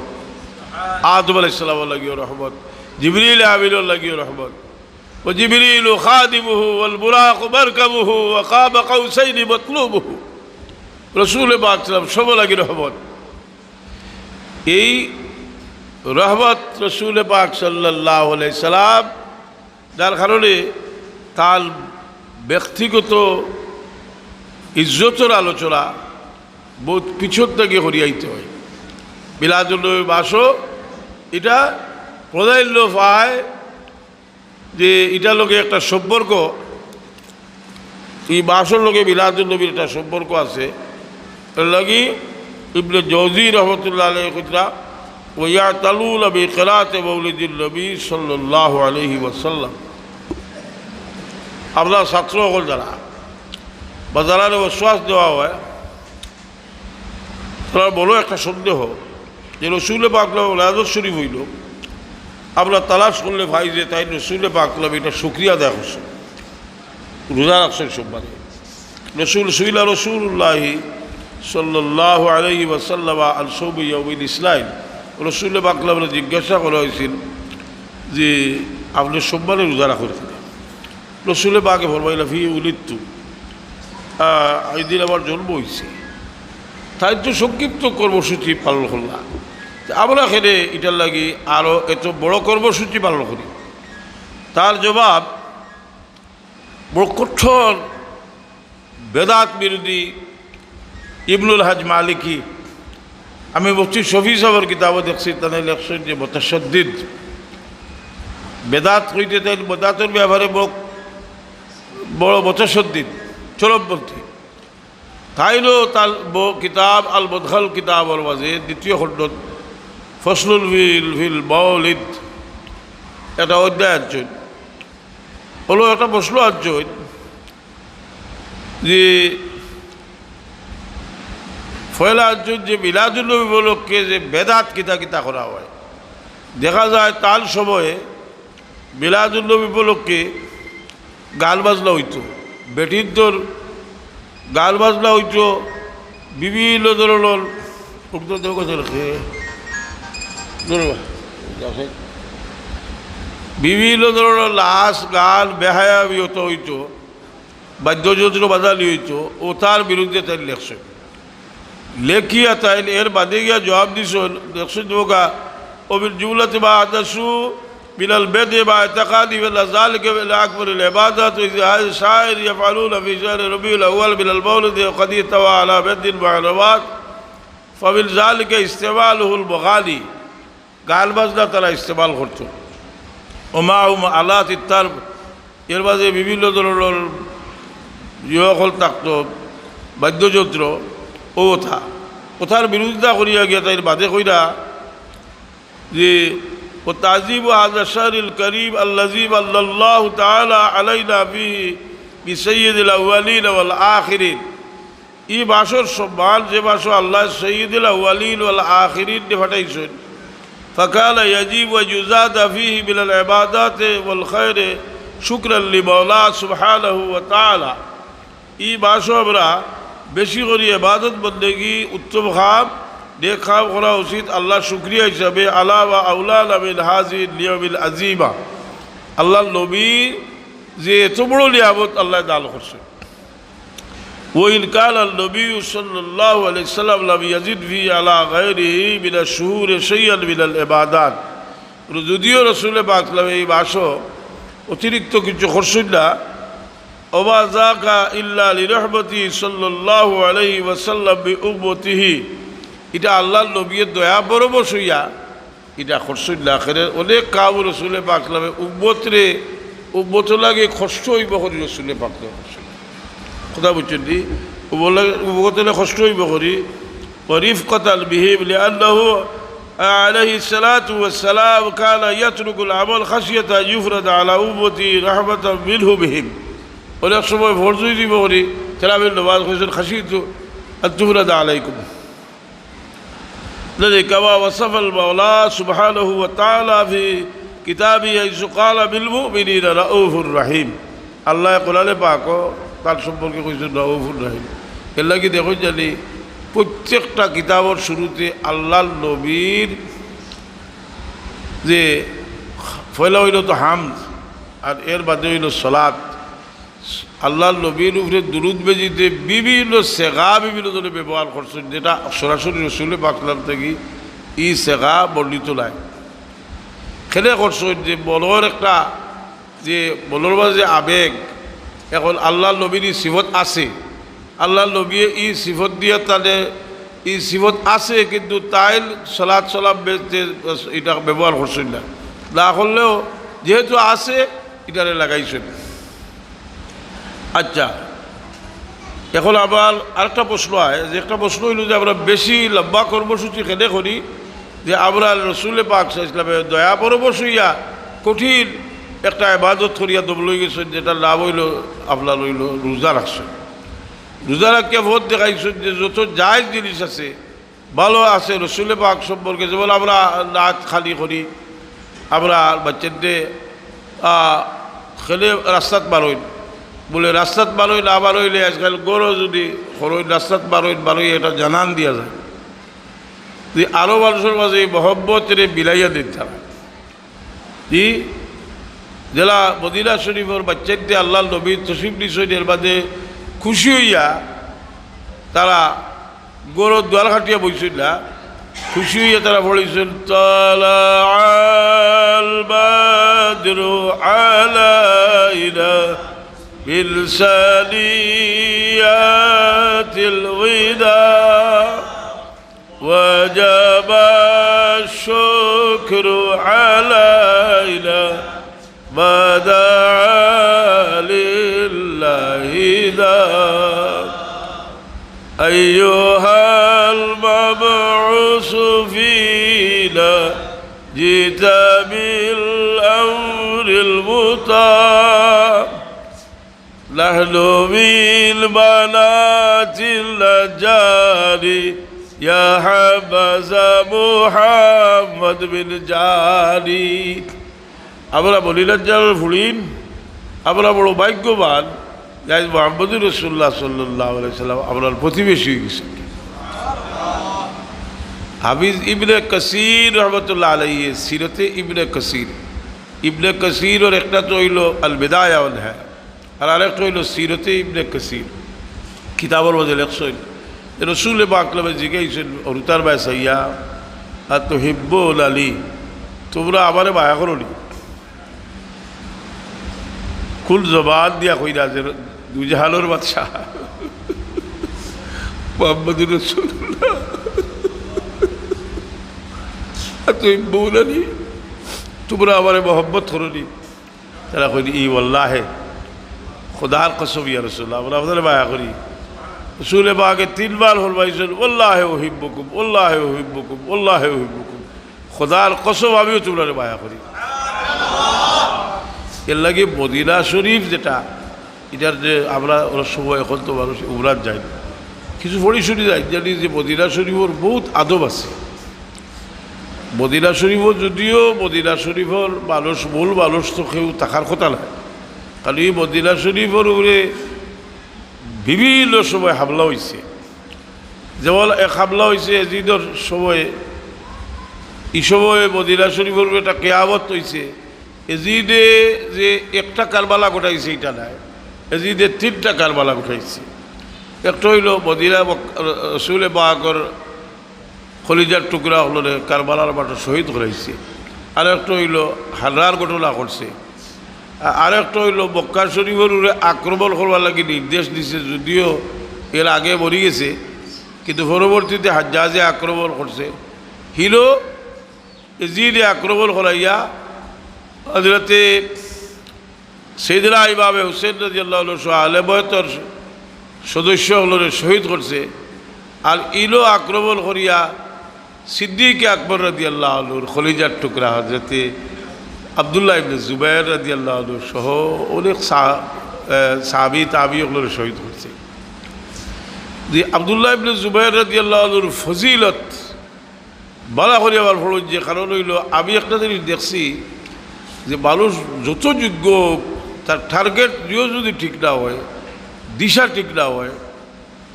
আদম আলাইহিস সালামর লাগিও রহমত, জিবরিল আমিনর লাগিও রহমত। "ওয়া জিবরিলু খাদিমুহু ওয়াল বুরাকু মারকাবুহু ওয়া কাবা কাউসাইনি মাতলুবুহু।" রসুল পাক সাল্লাম সব লাগি রহমত। এই রহমত রসুল পাক সাল্লাল্লাহু আলাইহি সাল্লাম, যার কারণে তার ব্যক্তিগত ইজ্জতর আলোচনা বহুত পিছন থাকি করিয়া আইতে হয়। মিলাদুন্নবী মাসও ইটা প্রাধান্য পায় যে ইটার লগে একটা সম্পর্ক, এই মাসর লগে মিলাদুন্নবীর একটা সম্পর্ক আছে। এর লাগি ইবনে জৌজি রহমতুল্লাহ আলাইহি কইতরা, "ওয়া ইয়াতালুনা বিকিরাতে মাউলিদিন নবী সাল্লাল্লাহু আলাইহি ওয়াসাল্লাম।" আপনার ছাত্র অকল যারা বা যারারে ওয়াসওয়াস দেওয়া হয়, তারার বড় একটা সন্দেহ যে রসুল পাক সাল্লাল্লাহু আলাইহি ওয়াসাল্লাম ওলাদত শরীফ অইলো, আমরা তালাশ করলে পাই যে তাইন রসুল পাক সাল্লাল্লাহু আলাইহি ওয়াসাল্লাম ইটা শুকরিয়া আদায় করছইন, রোজা রাখছইন সোমবারে। রসুল সুইলা রসুলুল্লাহি সাল্লাল্লাহু আলাইহি ওয়াসাল্লাম আন সাওমি ইয়াউমিল ইসনাইন। রসুল পাক সাল্লাল্লাহু আলাইহি ওয়াসাল্লামরে জিজ্ঞাসা করা অইছিল যে, "আপনে সোমবারে রোজা রাখইন কেনে?" রসুলে পাকে ফরমাইলা, "ফিহি উলিদতু।" আহ, এই দিন আমার জন্ম অইছে। তাইন তো সংক্ষিপ্ত কর্মসূচি পালন করলা, তে আমরা কেনে ইটার লাগি আরো এত বড় কর্মসূচি পালন করি? তার জবাব বড় কঠোর বেদাত বিরোধী ইবনুল হাজ মালিকি। আমি মুফতি শফি সাহেবর কিতাবও দেখছি, তাইন লেখছইন যে মুতাশাদ্দিদ। বেদাত কইতে তাইন বেদাতর ব্যাপারে বড়, বড় মুতাশাদ্দিদ, চরমপন্থী। তাইনও তার ব-, কিতাব আল মদখাল কিতাবর মাঝে দ্বিতীয় খণ্ডত ফসলুল ফিল, ফিল মাওলিদ একটা অধ্যায় আনছইন। অইলো একটা প্রশ্ন আনছইন যে পয়লা আনছইন যে মিলাদুন্নবী উপলক্ষে যে বেদাত কিতা কিতা করা হয়। দেখা যায় তার সময়ে মিলাদুন্নবী উপলক্ষে গান বাজনা অইতো, বেটিন্তর গান বাজনা অইতো, বিভিন্ন ধরনর, উক্ত দেহ কথা লেখে, ধরো, বিভিন্ন ধরনর নাচ, গান, বেহায়া বিহত অইতো, বাদ্যযন্ত্র বাজানি অইতো, অতার বিরুদ্ধে তাইন লেখছইন। লেখিয়া তাইন এর বাদে গিয়া জবাব দিছইন, লেখছইন, "ওগা, ওমিন জুমলাতি মা আহদাসু মিনাল বেদে মা ইতাকাদি ওয়া লা যালিকা মিন আকবারিল ইবাদাত ওয়া ইজহার শাইর ইয়াফআলুনা ফি শাহরি রবিউল আউয়াল মিনাল মাউলিদি ওয়া কাদ ইহতাওয়া আলা বেদিন মুহাররামাত, ফামিন যালিকা ইস্তেমালুহুল মুগানি।" গান বাজনা তারা ইস্তেমাল করতো। ওমা হুম আলাত ইত্তার, এর মাঝে বিভিন্ন ধরনর ইয়ে অকল থাকতো, বাদ্যযন্ত্র, অতা। অতার বিরোধিতা করিয়া গিয়া তাইন বাদে কইরা যে, "ওয়া তাজিমু হাযা শাহরিল কারীম আল্লাযী মান্নাল্লাহু তাআলা আলাইনা ফীহি বিসাইয়্যিদিল আউয়ালিন ওয়াল আখিরিন।" ই মাসর সম্মান, যে মাসো আল্লায় সাইয়্যিদুল আউয়ালিন ওয়াল আখিরিন রে পাঠাইছইন, ফাকানা ইয়াজিবু আন ইউজাদা ফীহি মিনাল ইবাদাতি ওয়াল খায়রি শুকরান লিমাওলা সুবহানাহু ওয়া তাআলা। ই মাসো আমরা বেশি করি ইবাদত বন্দেগী, উত্তম কাম, নেক কাম করা উচিত আল্লার শুকরিয়া হিসাবে। আলা ওয়া আওলানা মিন হাযিহিল ইয়াউমিল আযীমা। আল্লার নবী যে এত বড় নিয়ামত আল্লায় দান করছইন। وإن كان النبي صلى الله عليه وسلم لم يزد فيه على غيره من الشهور شيئا من العبادات। যদিও রসুলে পাক সাল্লাল্লাহু আলাইহি ওয়াসাল্লাম এই মাসো অতিরিক্ত কিছু করছইন না। ওমা যাকা ইল্লা লিরাহমাতি সাল্লাল্লাহু আলাইহি ওয়াসাল্লাম বিউম্মতিহি। ইটা আল্লাহর নবীর দয়া পরবশ অইয়া ইটা করছইন না। আখেরে অনেক কাম রসুলে পাক সাল্লামে উম্মতরে, উম্মতর লাগি কষ্ট অইবো করি রসুলে পাক সাল্লামে করছইন। কথা বুঝছইন নি? উম্মতর লাগি, উম্মতর লাগি কষ্ট অইবো করি। ورفقة بهم، لأنه عليه الصلاة والسلام كان يترك العمل خشية أن يفرض على أمته رحمة منه بهم। অনেক সময় ফরজ অই যিবো করি, তারাবির নামাজ কইছইন, خشيت أن تفرض عليكم। الذي كما وصف المولى سبحانه وتعالى في كتابه حيث قال بالمؤمنين رءوف رحيم। আল্লায় কোরআনে পাকো তান সম্পর্কে কইছইন রাউফুর রহিম। এরলাগি দেখইন জানি প্রত্যেকটা কিতাবর শুরুতে আল্লাহর নবীর যে পয়লা অইলো তো হামদ, আর এর বাদে অইলো সলাত। আল্লাহর নবীর উপরে দুরুদ বেজিতে বিভিন্ন সেগা বিভিন্ন জনে ব্যবহার করছইন, যেটা সরাসরি রসুলে পাক সাল্লাম থাকি ই সেগা বর্ণিত নায়। কেনে করছইন যে মনর একটা, যে মনর মাঝে আবেগ, এখন আল্লাহর নবীর ই সিফত আছে, আল্লাহর নবী ই সিফত দিয়া তাইলে ই সিফত আছে, কিন্তু তাইন সলাত সালাম বে-, যে ইটা ব্যবহার করছইন না, না করলেও যেহেতু আছে, ইটারে লাগাইছইন। আচ্ছা, এখন আবার আরেকটা প্রশ্ন আয়, যে একটা প্রশ্ন অইলো যে আমরা বেশি লম্বা কর্মসূচি কেনে করি, যে আমরা রসুলে পাক সাল্লাল্লাহু আলাইহি ওয়াসাল্লামে দয়া পরবশ অইয়া কঠিন একটা ইবাদত করিয়া দম লই গেছইন, যেটার নাম অইলো, আপনার অইলো রোজা রাখছইন। রোজা রাখিয়া পথ দেখাইছইন যে যত জায়েজ জিনিস আছে, ভালো আছে রসুলে পাক সম্পর্কে, যেমন আমরা রাত খালি করি, আমরা বাচ্চাদের, আহ, খেলে রাস্তাত বারইন, বলে রাস্তাত বারইন, না বারইলে আজকাল গরো যদি করইন, রাস্তাত বারইন, বারইয়া এটা জানান দিয়া যায় যে আরো মানুষর মাঝে এই মহব্বতরে বিলাইয়া দিন তারা। জি, যেলা মদিনা শরীফর বাচ্চাইতে আল্লাহর নবী তশরিফ নিছইন, এর বাদে খুশি অইয়া তারা গরো দুয়ার খাটিয়া বইছইন না, খুশি অইয়া তারা পড়ছইন, "তালাআল বাদরু আলাইনা মিন সানিয়াতিল ওয়াদা।" وجب الشكر علينا ما دعا لله داع. أيها المبعوث فينا جئت بالأمر المطاع. نحن من بنات النجار يا حبذا محمد بن جاري. আমরা বনি নাজ্জারর ফুড়িন, আমরা বড় ভাগ্যবান যে আইজ মুহাম্মদুর রাসূলুল্লাহ সাল্লাল্লাহু আলাইহি ওয়াসাল্লাম আমরার প্রতিবেশী অই গেছইন। হাফিজ ইবনে কাসির রহমতুল্লাহ আলাইহি সিরতে ইবনে কাসির, ইবনে কাসিরর একটা তো অইলো আল বিদায়া ওয়ান নিহায়া, আর আরেকটা অইলো সিরতে ইবনে কাসির। কিতাবর মাঝে লেখছইন, রসুলে পাক সাল্লামে জিগাইছইন, হুরুতার বায় চাইয়া, "আতুহিব্বুনানি, তুমরা আমারে মায়া করো নি?" কোন জবান দিয়া কইরা যে দুজাহানর বাদশা মুহাম্মদুর রাসূলুল্লাহ, "আতুহিব্বুনানি, তুমরা আমারে মহব্বত করো নি?" তারা কইন, "ই ওয়াল্লাহে, খোদার কসম ইয়া রাসূলুল্লাহ, আমরা আপনারে মায়া করি।" রসুলে পাকে তিনবার ফরমাইছইন, "ওয়াল্লাহে উহিব্বুকুম, ওয়াল্লাহে উহিব্বুকুম, ওয়াল্লাহে উহিব্বুকুম, খোদার কসম আমিও তুমরারে মায়া করি।" এরলাগি মদিনা শরীফ যেটা, ইটার যে আমরা অনেক সময় এখন তো মানুষ উমরাত যায়, কিছু পড়ি শুনি যায়, জানি যে মদিনা শরীফর বউত আদব আছে। মদিনা শরীফো যদিও মদিনা শরীফর মানুষ, মূল মানুষ তো কেউ থাকার কথা নায়, কারণ ই মদিনা শরীফর উপরে বিভিন্ন সময় হামলা অইছে। যেমন এক হামলা অইছে এজিদর সময়, ই সময় মদিনা শরীফর উপরে একটা কিয়ামত অইছে। এজিদে যে একটা কারবালা ঘটাইছে ইটা নায়, এজিদে তিনটা কারবালা ঘটাইছে। একটা অইলো মদিনা মক-, রসুলে পাকর কলিজার টুকরা অকলরে কারবালার মাঠো শহীদ করাইছে। আর একটা অইলো হাররার ঘটনা করছে। আ-, আরেকটা অইলো মক্কা শরীফর উপরে আক্রমণ করবার লাগি নির্দেশ দিছে, যদিও এর আগে মরি গেছে, কিন্তু পরবর্তীতে হাজ্জাজে আক্রমণ করছে। হিলো এজিদে আক্রমণ করাইয়া হযরতে সাইয়েদনা ইমামে হুসেন রাদিয়াল্লাহু আনহু সহ আহলে বয়তর সদস্য অকলরে শহীদ করছে। আর ইলো আক্রমণ করিয়া সিদ্দিকে আকবর রাদিয়াল্লাহু আনহুর খলিজার টুকরা হযরতে আব্দুল্লাহ ইবনে জুবাইর রাদিয়াল্লাহু আনহু সহ অনেক সা-, এ, সাহাবী তাবি অকলরে শহীদ করছে। যে আব্দুল্লাহ ইবনে জুবাইর রাদিয়াল্লাহু আনহুর ফজিলত বালা করি আবার পড়ুন, যে কারণ অইলো, আমি একটা জিনিস দেখছি যে মানুষ যত যোগ্য হোক, তার টার্গেট যদি ঠিক না হয়, দিশা ঠিক না হয়,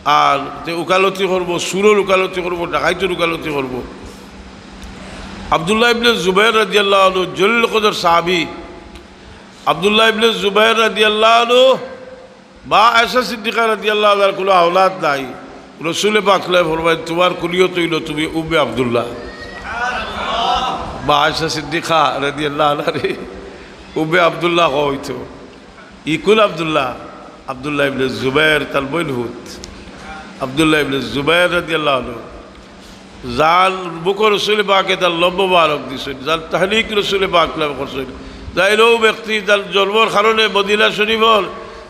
আর তে উকালতি করবো, চুরর উকালতি করবো, ডাকাইতর উকালতি করবো। আব্দুল্লাহ ইবনে জুবাইর রাদিয়াল্লাহু আনহু জলিল কদর সাহাবী, আব্দুল্লাহ ইবনে জুবাইর রাদিয়াল্লাহু আনহু বা আয়েশা সিদ্দিকা রাদিয়াল্লাহু আনহার কোনো আওলাদ নাই। রসুলে পাক সাল্লাল্লাহু আলাইহি ওয়াসাল্লাম ফরমায়, "তোমার কুনিয়ত অইলো তুমি উম্মে আব্দুল্লাহ।" বা আয়েশা সিদ্দিকা রাদিয়াল্লাহু আনহারে উম্মে আব্দুল্লাহ কওয়া অইতো। ই কুন আব্দুল্লাহ? আব্দুল্লাহ ইবনে জুবাইর, তার বইন হুত। আব্দুল্লাহ ইবনে জুবাইর রাদিয়াল্লাহু আনহু যান মুখো রসুলে পাকে তার লব মোবারক দিছইন, যান তাহনিক রসুলে পাক সাল্লাল্লাহু আলাইহি ওয়াসাল্লাম করছইন, যাইন অউ ব্যক্তি যান জন্মর কারণে মদিনা শরীফর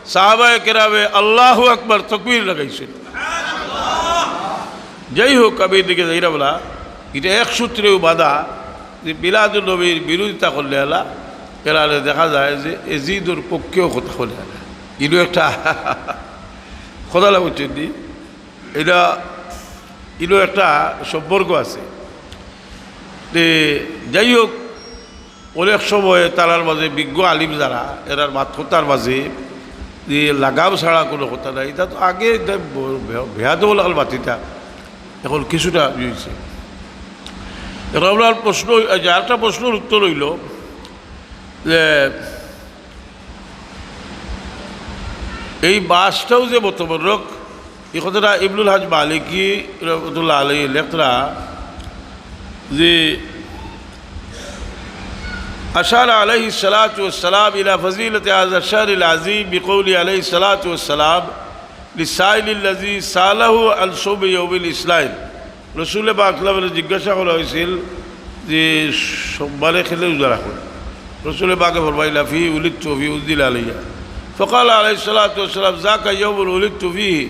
সাহাবায়ে কেরামে আল্লাহু আকবার তকবীর লাগাইছইন। যাই হোক, আমি এদিকে যাইরাম না, ইটা এক সূত্রেউ বাধা যে মিলাদুন নবীর বিরোধিতা করলে আলা, এরারে দেখা যায় যে এজিদর পক্ষেও কথা কইলে আলা। ইনো একটা কথা লাগছে নি? এটা, ইনো একটা সম্পর্ক আছে। তে যাই হোক, অনেক সময় তারার মাঝে বিজ্ঞ আলিম যারা, এরার মাত কথার মাঝে যে লাগাম ছাড়া কোনো কথা নাই। এটা তো আগে এটা ব-, বে-, বেয়াদব লাগাল মাতিতা, এখন কিছুটা ইয়ে হইছে। এখন আপনার প্রশ্ন, এই যে আরেকটা প্রশ্নর উত্তর অইলো যে এই বাসটাও যে মতফররক, এই কথাটা ইবনুল হাজ মালিকি রহমতুল্লাহ আলাইহি লেখরা যে أشار عليه الصلاة والسلام إلى فضيلة هذا الشهر العظيم بقوله عليه الصلاة والسلام للسائل الذي سأله عن صوم يوم الاثنين. রসুলে পাক সাল্লাল্লাহু আলাইহি ওয়াসাল্লামরে জিজ্ঞাসা করা হয়েছিল যে সোমবারে কেনে রোজা রাখইন। রসুলে পাকে ফরমাইলা, "فيه ولدت وفيه أنزل علي।" فقال عليه الصلاة والسلام، "ذاك يوم ولدت فيه،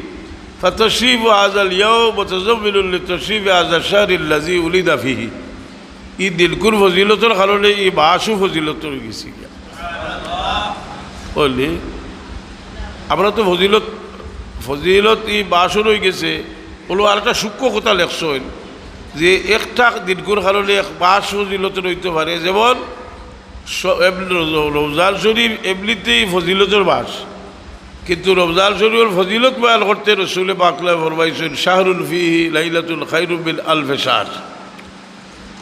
فتشريف هذا اليوم متضمن لتشريف هذا الشهر الذي ولد فيه।" ই দিনকুর ফজিলতর কারণে ই মাসও ফজিলত অইগেছে গিয়া। বুঝলি? আমরা তো ফজিলত, ফজিলত ই মাসও অইগেছে। অইলো আরেকটা সূক্ষ্ম কথা লেখছইন যে একটা দিনকুর কারণে এক মাস ফজিলত অইতো পারে। যেমন স-, এমনি রমজান শরীফ এমনিতেই ফজিলতর মাস, কিন্তু রমজান শরীফর ফজিলত বয়ান করতে রসুলে পাক সাল্লাল্লাহু আলাইহি ওয়াসাল্লাম ফরমাইছইন, "شهر فيه ليلة خير من ألف شهر।"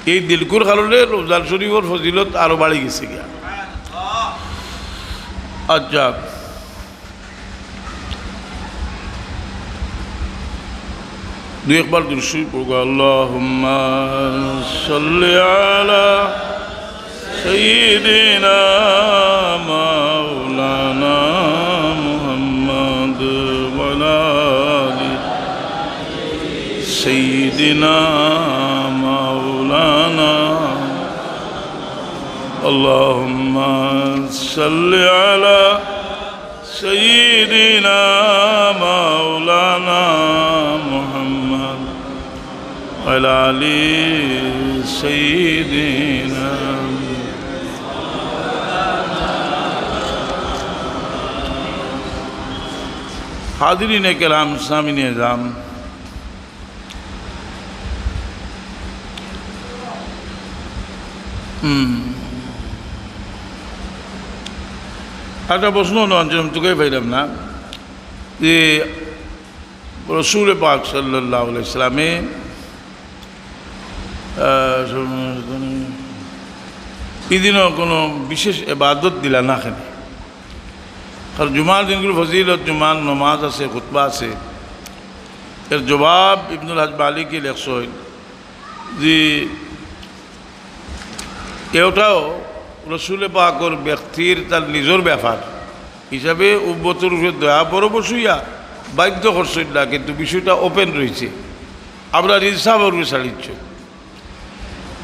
এই দিনকুর কারণে রমজান শরীফর ফজিলত আরো বাড়ি গেছে গিয়া। আচ্ছা, দুই একবার দুরূদ শরীফ পড়ুন। اللهم صل على سيدنا مولانا محمد وعلى آل سيدنا مولانا، اللهم صل على سيدنا مولانا محمد وعلى آل سيدنا। حاضرین کرام، سامعین عظام، হুম। একটা প্রশ্ন অইলো, আনছিলাম, তুকাই পাইলাম না, যে রসুল পাক সাল্লাল্লাহু আলাইহি ওয়াসাল্লামে, আহ, ই দিনও কোনো বিশেষ ইবাদত দিলা না কেনে? কারণ জুমার দিনগুলো ফজিলত, জুমার নমাজ আছে, খুতবা আছে। এর জবাব ইবনুল হাজ মালিকি লেখছইন যে এটাও রসুলে পাকর ব্যক্তির তার নিজর ব্যাপার হিসাবে উম্মতর উপরে দয়া পরবশ অইয়া বাধ্য করছইন না, কিন্তু বিষয়টা ওপেন রইছে। আমরার ইনসাফর উপরে ছাড়িচ্ছ।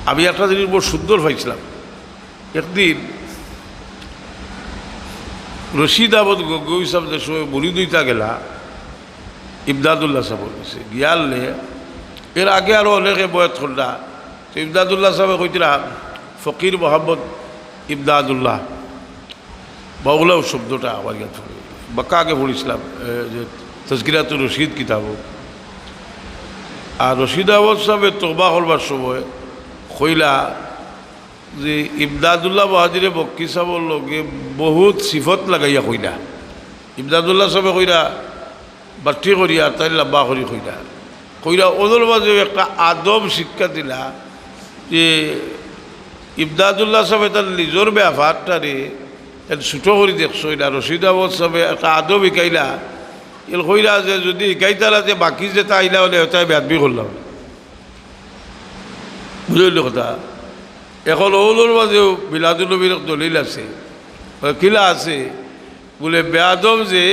আমি একটা জিনিস বড় সুন্দর পাইছিলাম। একদিন রশিদ আহমদ গঙ্গোহী সাহেব যে সময় মুরিদ অইতা গেলা ইমদাদুল্লাহ সাহেবর কাছে গিয়ালে, এর আগে আরো অনেকে বয়াত করলা, তো ইমদাদুল্লাহ সাহেবে কইতরা ফকির মোহাম্মদ ইমদাদুল্লাহ, বাউলাও শব্দটা আমার ইয়াদ পড়ে, বাক্কা আগে পড়ছিলাম, এ, যে তজকিরাতুর রশিদ কিতাব। আর রশিদ আহমদ সাহেবে তওবা করবার সময় কইলা যে ইমদাদুল্লাহ মুহাজিরে মক্কি সাহেবর লগে বহুত সিফত লাগাইয়া কইলা। ইমদাদুল্লাহ সাহেবে কইলা বাট্টি করি আর তাইন লম্বা করি কইলা। কইলা ওদের মাঝে একটা আদব শিক্ষা দিলা যে ইমদাদুল্লাহ সাহেবে তার নিজর ব্যাপারটারে তাইন ছোট করি দেখছইন না। রশিদ আহমদ সাহেবে একটা আদব শিখাইলা। এর কইলা যে যদি শিখাইতারা যে বাকি যেটা আইলা অইলে ওটাই বেয়াদবি করলাম। বুঝলি কথা? এখন ওগুলোর মাঝেও মিলাদুন্নবীর এক দলিল আছে। কিলা আছে? বলে বেয়াদব যে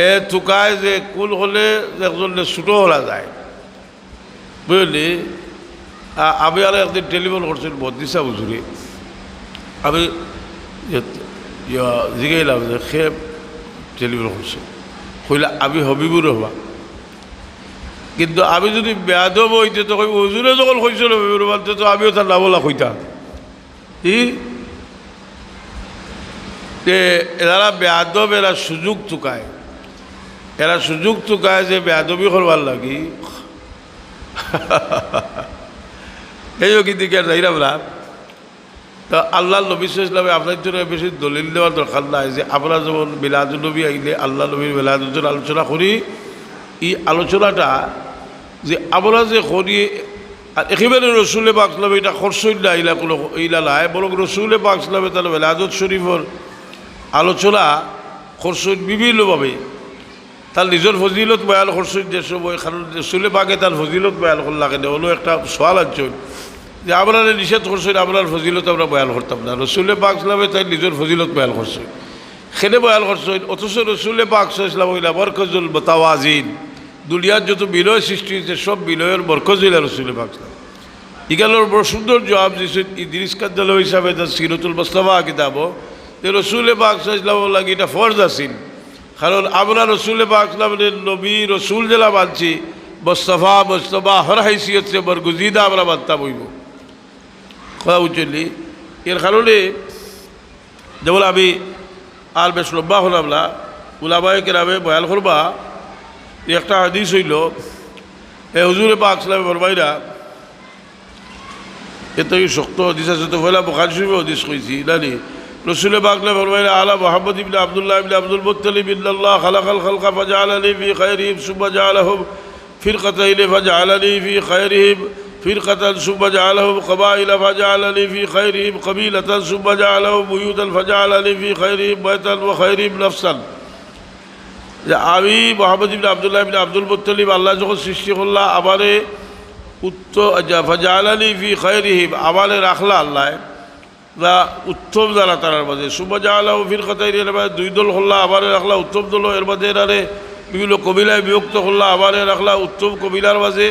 এ তুকায় যে কুল হলে একজনরে ছোট করা যায়। বুঝলি? আ-, আমি আর একদিন টেলিফোন করছিল বদ্রিসা হুজুরে। আমি ইয়ে, ইয়া, জিগাইলাম যে কে টেলিফোন করছে। কইলা, "আমি হবিবুর রহমান।" কিন্তু আমি যদি বেয়াদব অইতে তো কই, হুজুরে যখন কইছিল হবিবুর রহমান, তে তো আমিও তার নামওলা কইতাম। কি? তে এরা বেয়াদব, এরা সুযোগ তুকায়। এরা সুযোগ তুকায় যে বেয়াদবি করবার লাগি। এই কি দিকে যাইলাম না? তো আল্লাহর নবী সাল্লাল্লাহু আলাইহি ওয়াসাল্লামে আপনার জন্য বেশি দলিল দেওয়ার দরকার নাই যে আমরা যেমন মিলাদুন নবী আইলে আল্লাহর নবীর মিলাদুন আলোচনা করি, এই আলোচনাটা যে আমরা যে করি, আর একেবারে রসুলে পাক সাল্লামে এটা করছইন না, ইলা কোনো ইলা নাই, বরং রসুলে পাক সাল্লামে তার মিলাদুত শরীফর আলোচনা করছইন বিভিন্নভাবে। তার নিজর ফজিলত বয়ান করছইন যে সময়, কারণ রসুলে পাকে তার ফজিলত বয়ান করলা কেনে? অনো একটা সওয়াল আনছইন যে আমরারে নিষেধ করছইন, আমরার ফজিলত আমরা বয়ান করতাম না। রসুলে পাক সাল্লামে তার নিজর ফজিলত বয়ান করছইন, কেনে বয়ান করছইন, অথচ রসুলে পাক সাল্লাল্লাহু আলাইহি ওয়াসাল্লাম অইলা মরকজুল মুতাওয়াজিন। দুনিয়ার যত বিনয় সৃষ্টি অইছে, সব বিনয়র মরকজ অইলা রসুলে পাক সাল্লাম। ইখানর বড় সুন্দর জবাব দিছইন ইদ্রিস কান্দালভী সাহেবে তার সিরাতুল মুস্তাফা কিতাবো, যে রসুলে পাক সাল্লাল্লাহু আলাইহি ওয়াসাল্লামর লাগি এটা ফরজ আছিল। কারণ আমরা রসুলে পাক সাল্লামরে নবী রসুল যেলা মানছি, মুস্তাফা, মুজতবা, হর হাইসিয়তে বরগুজিদা আমরা মানতাম অইবো। কথা বুঝছইন নি? এর কারণে যেমন আমি আর বেশ লম্বা করলাম না, উলামায়ে কেরামে বয়ান করবা, একটা হাদিস অইলো, এ হুজুরে পাক সাল্লামে ফরমাইরা, এত কি শক্ত হাদিস আছে? তো পয়লা বুখারী শরীফে হাদিস কইছি, না নি? রসুলে পাক সাল্লামে ফরমাইরা, আলা মুহাম্মদ ইবনে আব্দুল্লাহ ইবনে আব্দুল মুত্তালিব, ইন্নাল্লাহ খালাকাল খালকা ফাজাআলানি ফি খায়রিহিম সুম্মা জাআলাহুম فرقتين فجعلني في خيرهم فرقة ثم جعلهم قبائل فجعلني في خيرهم قبيلة ثم جعلهم بيوتا فجعلني في خيرهم بيتا وخيرهم نفسا। যে আমি মোহাম্মদ ইবনে আব্দুল্লাহ ইবনে আব্দুল মুত্তালিব, আল্লাহ যখন সৃষ্টি করলা আমারে উত্তম, ফাজাআলানি ফি খায়রিহিম, আমারে রাখলা আল্লাহ না উত্তম যারা তারার মাঝে। সুম্মা জাআলাহুম ফিরকাতাইন, এর বাদে দুই দল করলা, আমারে রাখলা উত্তম দল, এর বাদে এরারে বিভিন্ন কবিলায় বিভক্ত করলা, আমারে রাখলা উত্তম কবিলার মাঝে,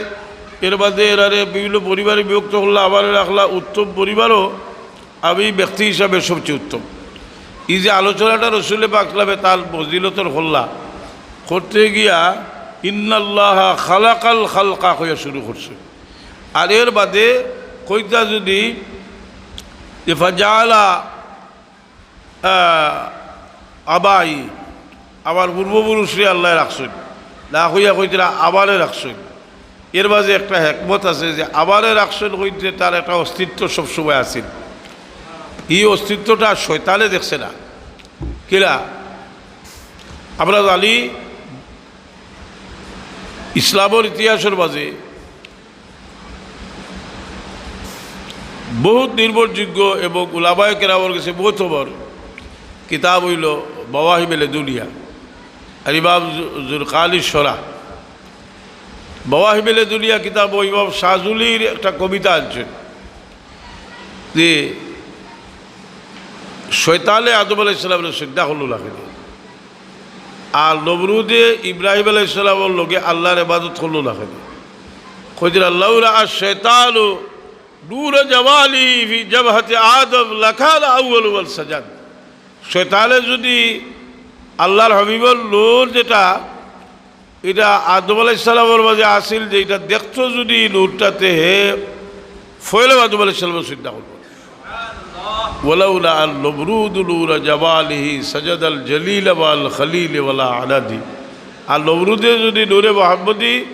এর বাদে এরারে বিভিন্ন পরিবারে বিভক্ত করলা, আমারে রাখলা উত্তম পরিবারও। আমি ব্যক্তি হিসাবে সবচেয়ে উত্তম। এই যে আলোচনাটা রসুলে পাক সাল্লামে তার ফজিলতর করলা, করতে গিয়া ইন্নাল্লাহা খালাকাল খালকা কইয়া শুরু করছে। আর এর বাদে কইতা যদি যে ফাজাআলা, আহ, আবাই, আমার পূর্বপুরুষরে আল্লাহ রাখছইন, না কইয়া কইতরা আমারে রাখছইন। এর মাঝে একটা হেকমত আছে যে আমারে রাখছইন কইতে তার একটা অস্তিত্ব সবসময় আছিল। এই অস্তিত্বটা শয়তানে দেখছে না। কিলা? আমরা জানি ইসলামর ইতিহাসর মাঝে বহুত নির্ভরযোগ্য এবং উলামায়ে কেরামর গেছে মতবর কিতাব অইলো মাওয়াহিবে লেদুনিয়া, আর ইমাম জু-, জুরকানির শরহ। মাওয়াহিবে লেদুনিয়া কিতাবো ইমাম শাজুলির একটা কবিতা আনছইন যে শয়তানে আদম আলাইহিস সালামরে সজদা করলো না কেনে? আর নমরুদে ইব্রাহিম আলাইহিস সালামর লগে আল্লাহর ইবাদত করলো না কেনে? কইরা, "লাউ রাআ শাইতানু নূরা জামালিহি ফি জাবহাতি আদম লাকানা আউয়ালু মান সাজাদ।" শয়তানে যদি আল্লাহর হাবিবর নূর যেটা, এটা আদম আলাইহিস সালামর মাঝে আছিল, যে এটা দেখতো যদি নূরটাতে, হে ফয়লে আদম আলাইহিস সালামর সজদা করলো। ওয়ালাউ রাআন নমরুদু নূরা জামালিহি সাজাদাল জালিলা ওয়াল খলিল ওয়ালা আনাদি। আর নমরুদে যদি নূরে মোহাম্মদী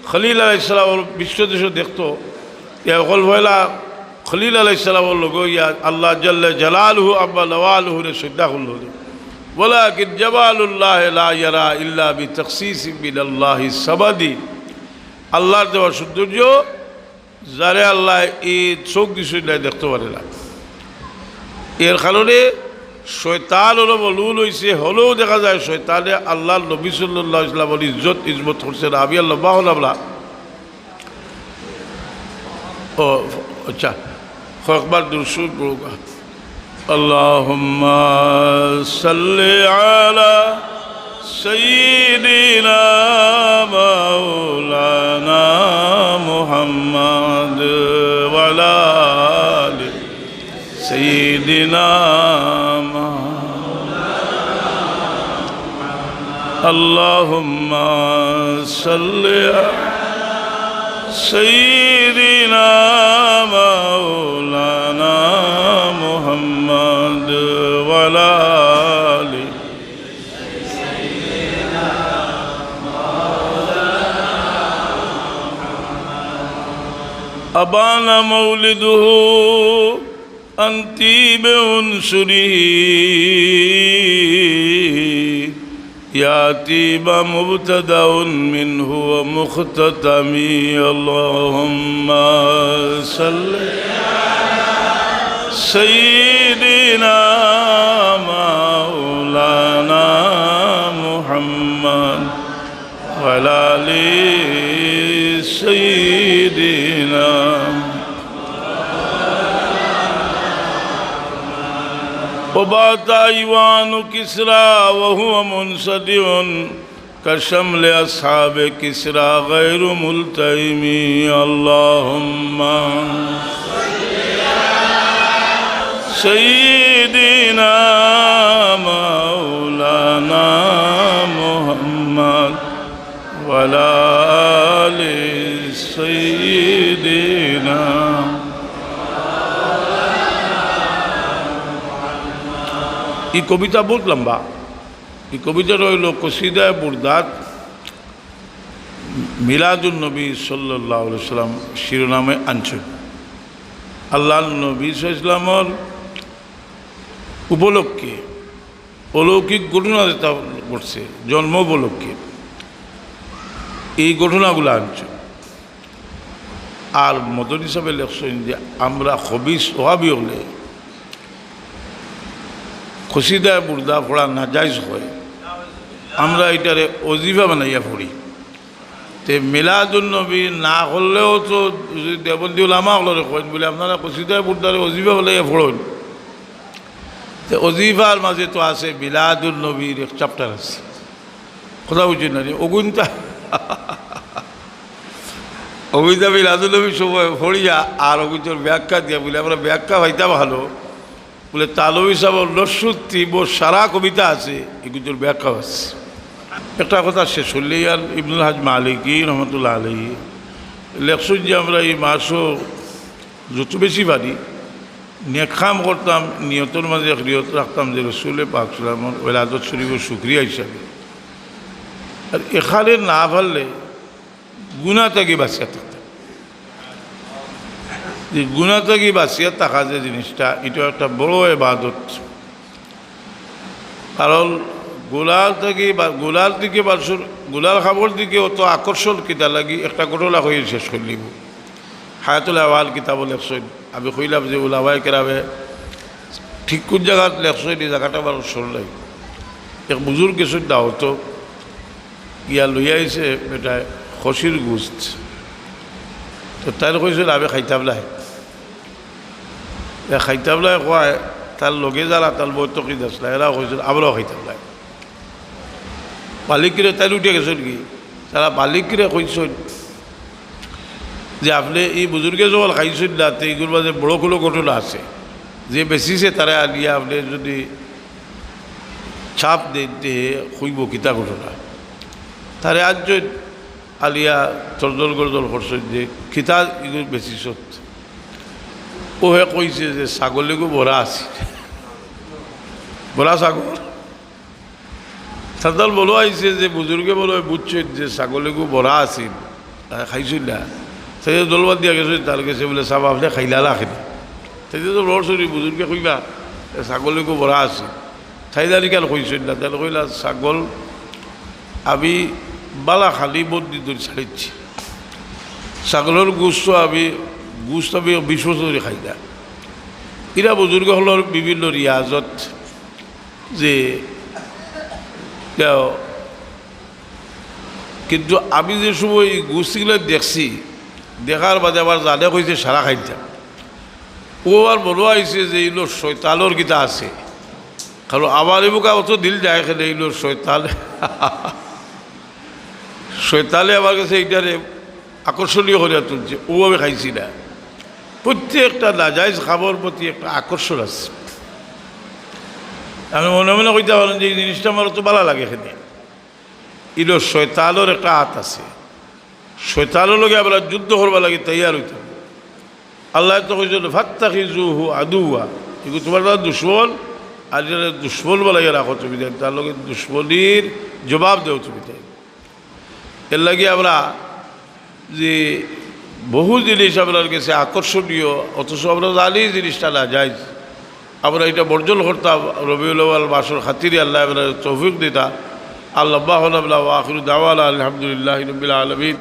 খলিল আলাইহিস সালামর বিশ্বদেশে দেখতো, তে অকল ফয়লা খলিল আলাইহিস সালামর লগে ইয়া আল্লাহ জাল্লা জালালুহু আম্মা নাওয়ালুহুরে সজদা করলো। ওয়ালাকিন জামালুল্লাহি লা ইয়ারা ইল্লা বিতাখসিসিন মিনাল্লাহিস সামাদি। আল্লাহর দেওয়া সৌন্দর্য যারে আল্লাহ এই চোখ দিছইন নাই দেখতে পারে না। এর কারণে শয়তান হলো মলউন হইছে, হলেও দেখা যায় শয়তানে আল্লাহর নবী সাল্লাল্লাহু আলাইহি ওয়াসাল্লামর ইজ্জত ইজমত করছে না। আমি আর লম্বা হলাম না। ও আচ্ছা, কয়েকবার দুরূদ শরীফ পড়ুক। اللهم صل على سيدنا مولانا محمد وعلى آل سيدنا محمد. اللهم صل على سيدنا مولانا محمد وعلى آل أبان مولده عن طيب عنصره يا طيب مبتدأ منه ومختتم. اللهم صل على سيدنا مولانا محمد وعلى آل سيدنا. وبات أيوان كسرى وهو منصدع كشمل أصحاب كسرى غير ملتئم. اللهم سيدنا مولانا محمد وعلى آل سيدنا. এই কবিতা বহুত লম্বা। এই কবিতাটা হইল কসিদায়ে বুরদাত মিলাদুন নবী সাল্লাল্লাহু আলাইহি ওয়াসাল্লাম শিরোনামে আনছইন। আল্লাহর নবী সাল্লাল্লাহু আলাইহি ওয়াসাল্লামর উপলক্ষে অলৌকিক ঘটনা যেটা ঘটছে, জন্ম উপলক্ষে এই ঘটনাগুলা আনছইন। আর মদনী সাবে লেখছইন যে আমরা খবিস ওহাবি অকলে কসিদায়ে বুরদা পড়া নাজাইজ অয়, আমরা ইটারে অজিফা বানাইয়া পড়ি। তে মিলাদুন নবী না করলেও তো যদি দেওবন্দি উলামা অকলরে কইন বুলে, "আপনারা কসিদায়ে বুরদারে অজিফা বানাইয়া পড়ইন।" তে অজিফার মাঝে তো আছে মিলাদুন নবীর এক chapter আছে। কথা বুঝছইন না নি? অগুইনতা, অগুইনতা মিলাদুন নবীর সময় পড়িয়া আর অগুইনতর ব্যাখ্যা দিয়া বুলে, আমরা ব্যাখ্যা পাইতাম ভালো। বুলে, তালবী সাবর লসুত্তি বো সারা কবিতা আছে, এগুইনতর ব্যাখ্যা আছে। একটা কথা শেষ করলে, ইয়ার ইবনুল হাজ মালিকি রহমতুল্লাহ আলাইহি লেখছইন যে আমরা এই মাসও যত বেশি পারি নেক কাম করতাম, নিয়তর মাঝে এক নিয়ত রাখতাম যে রসুলে পাক সাল্লাল্লাহু আলাইহি ওয়াসাল্লামর ওলাদত শরীফর শুকরিয়া হিসাবে। আর এখানে না পারলে গুনা থাকি বাঁচিয়া থাকতাম। যে গুনা থাকি বাঁচিয়া থাকা যে জিনিসটা, এটা একটা বড় ইবাদত। কারণ গুনার থাকি বা গুনার দিকে মানুষর, গুনার কামর দিকে অত আকর্ষণ কিতা লাগি, একটা ঘটনা কইয়া শেষ করিলিমু। হায়াতুল আহওয়াল কিতাবো লেখছইন। আমি কইলাম যে উলামায়ে কেরামে ঠিক কোন জাগাত লেখছইন, এই জাগাটা আমার স্মরণ নাই। এক বুজুর্গ গেছইন দাওয়াতো, গিয়া লইয়া আইছে বেটায় খসির গুস্ত। তো তাইন কইছইন, "আমি খাইতাম নায়।" এ খাইতাম নায় কওয়ায়, তার লগে যারা তার বৈঠকে আসলা, এরাও কইছইন, "আমরাও খাইতাম নায়।" মালিকরে, তাইন উঠিয়া গেছইন গি, তারা মালিকরে কইছইন যে, "আপনে ই বুজুর্গে যখন খাইছইন না, তে ইগুর মাঝে বড় কুনু ঘটনা আছে, যে বেচিছে তারে আনিয়া আপনে যুদি চাপ দেইন, তে কইবো কিতা ঘটনা।" তারে আনছইন, আনিয়া তর্জন গর্জন করছইন যে, "কিতা ইগু বেচিছত?" অউ হে কইছে যে, "ছাগল এগু মরা আছিল।" মরা ছাগল। তার দল বলো আইছে যে বুজুর্গে বলো বুঝছইন যে ছাগল এগু মরা আছিল, আর খাইছইন না। তাইন দলবাদ দিয়া গেছইন, তার গেছে বুলে, "সাব, আপনে খাইলা না কেনে?" তাইন তো লড়ছড়ি বুজুর্গে কইবা, "এ ছাগল এগু মরা আছিল।" তাইন জানি কেন কইছইন না, তাইন কইলা, "ছাগল আমি বালা খালি বন্দি ধরি ছাড়িছি। ছাগলর গোস্ত আমি, গোস্ত আমি বিশ বছর ধরি খাই না।" ইরা বুজুর্গ অকলর বিভিন্ন রিয়াজত যে, দেও। কিন্তু আমি যে সময় ই গোস্তগুলা দেখছি, দেখার বাদে আমার জানে কইছে সারা খাইতাম। অউ আর মনো আইছে যে ইনো শয়তানর কিতা আছে। কারণ আমার ইমুখা অত দিল যায় কেনে, ইনো শয়তান। শয়তানে আমার গেছে ইটারে আকর্ষণীয় করিয়া তুলছে, অউ আমি খাইছি না। প্রত্যেকটা নাজায়েজ খাবার প্রতি একটা আকর্ষণ আছে। আমি মনে মনে কইতা পারেন যে ই জিনিসটা আমার অত বালা লাগে কেনে। ইনো শয়তানর একটা আত আছে। শয়তানর লগে আমরা যুদ্ধ করবার লাগি তৈয়ার অইতে অইবো। আল্লায় তো কইছইন, "ফাত্তাখিজুহু আদুওয়া।" ইগু তুমার দুশমন, আর ইটারে দুশমন বানাইয়া রাখো তুমি, তার লগে দুশমনির জবাব দেও তুমি তাইন। এরলাগি আমরা যে বহু জিনিস আমরার গেছে আকর্ষণীয়, অথচ আমরা জানি জিনিসটা নাজায়েজ। আমরা ইটা বর্জন করতাম, রবিউল আউয়াল মাসর খাতিরে আল্লায় আমরারে তৌফিক দিতা। আল্লাহ, ওয়া আখিরু দাওয়ানা আলহামদুলিল্লাহি রাব্বিল আলামিন।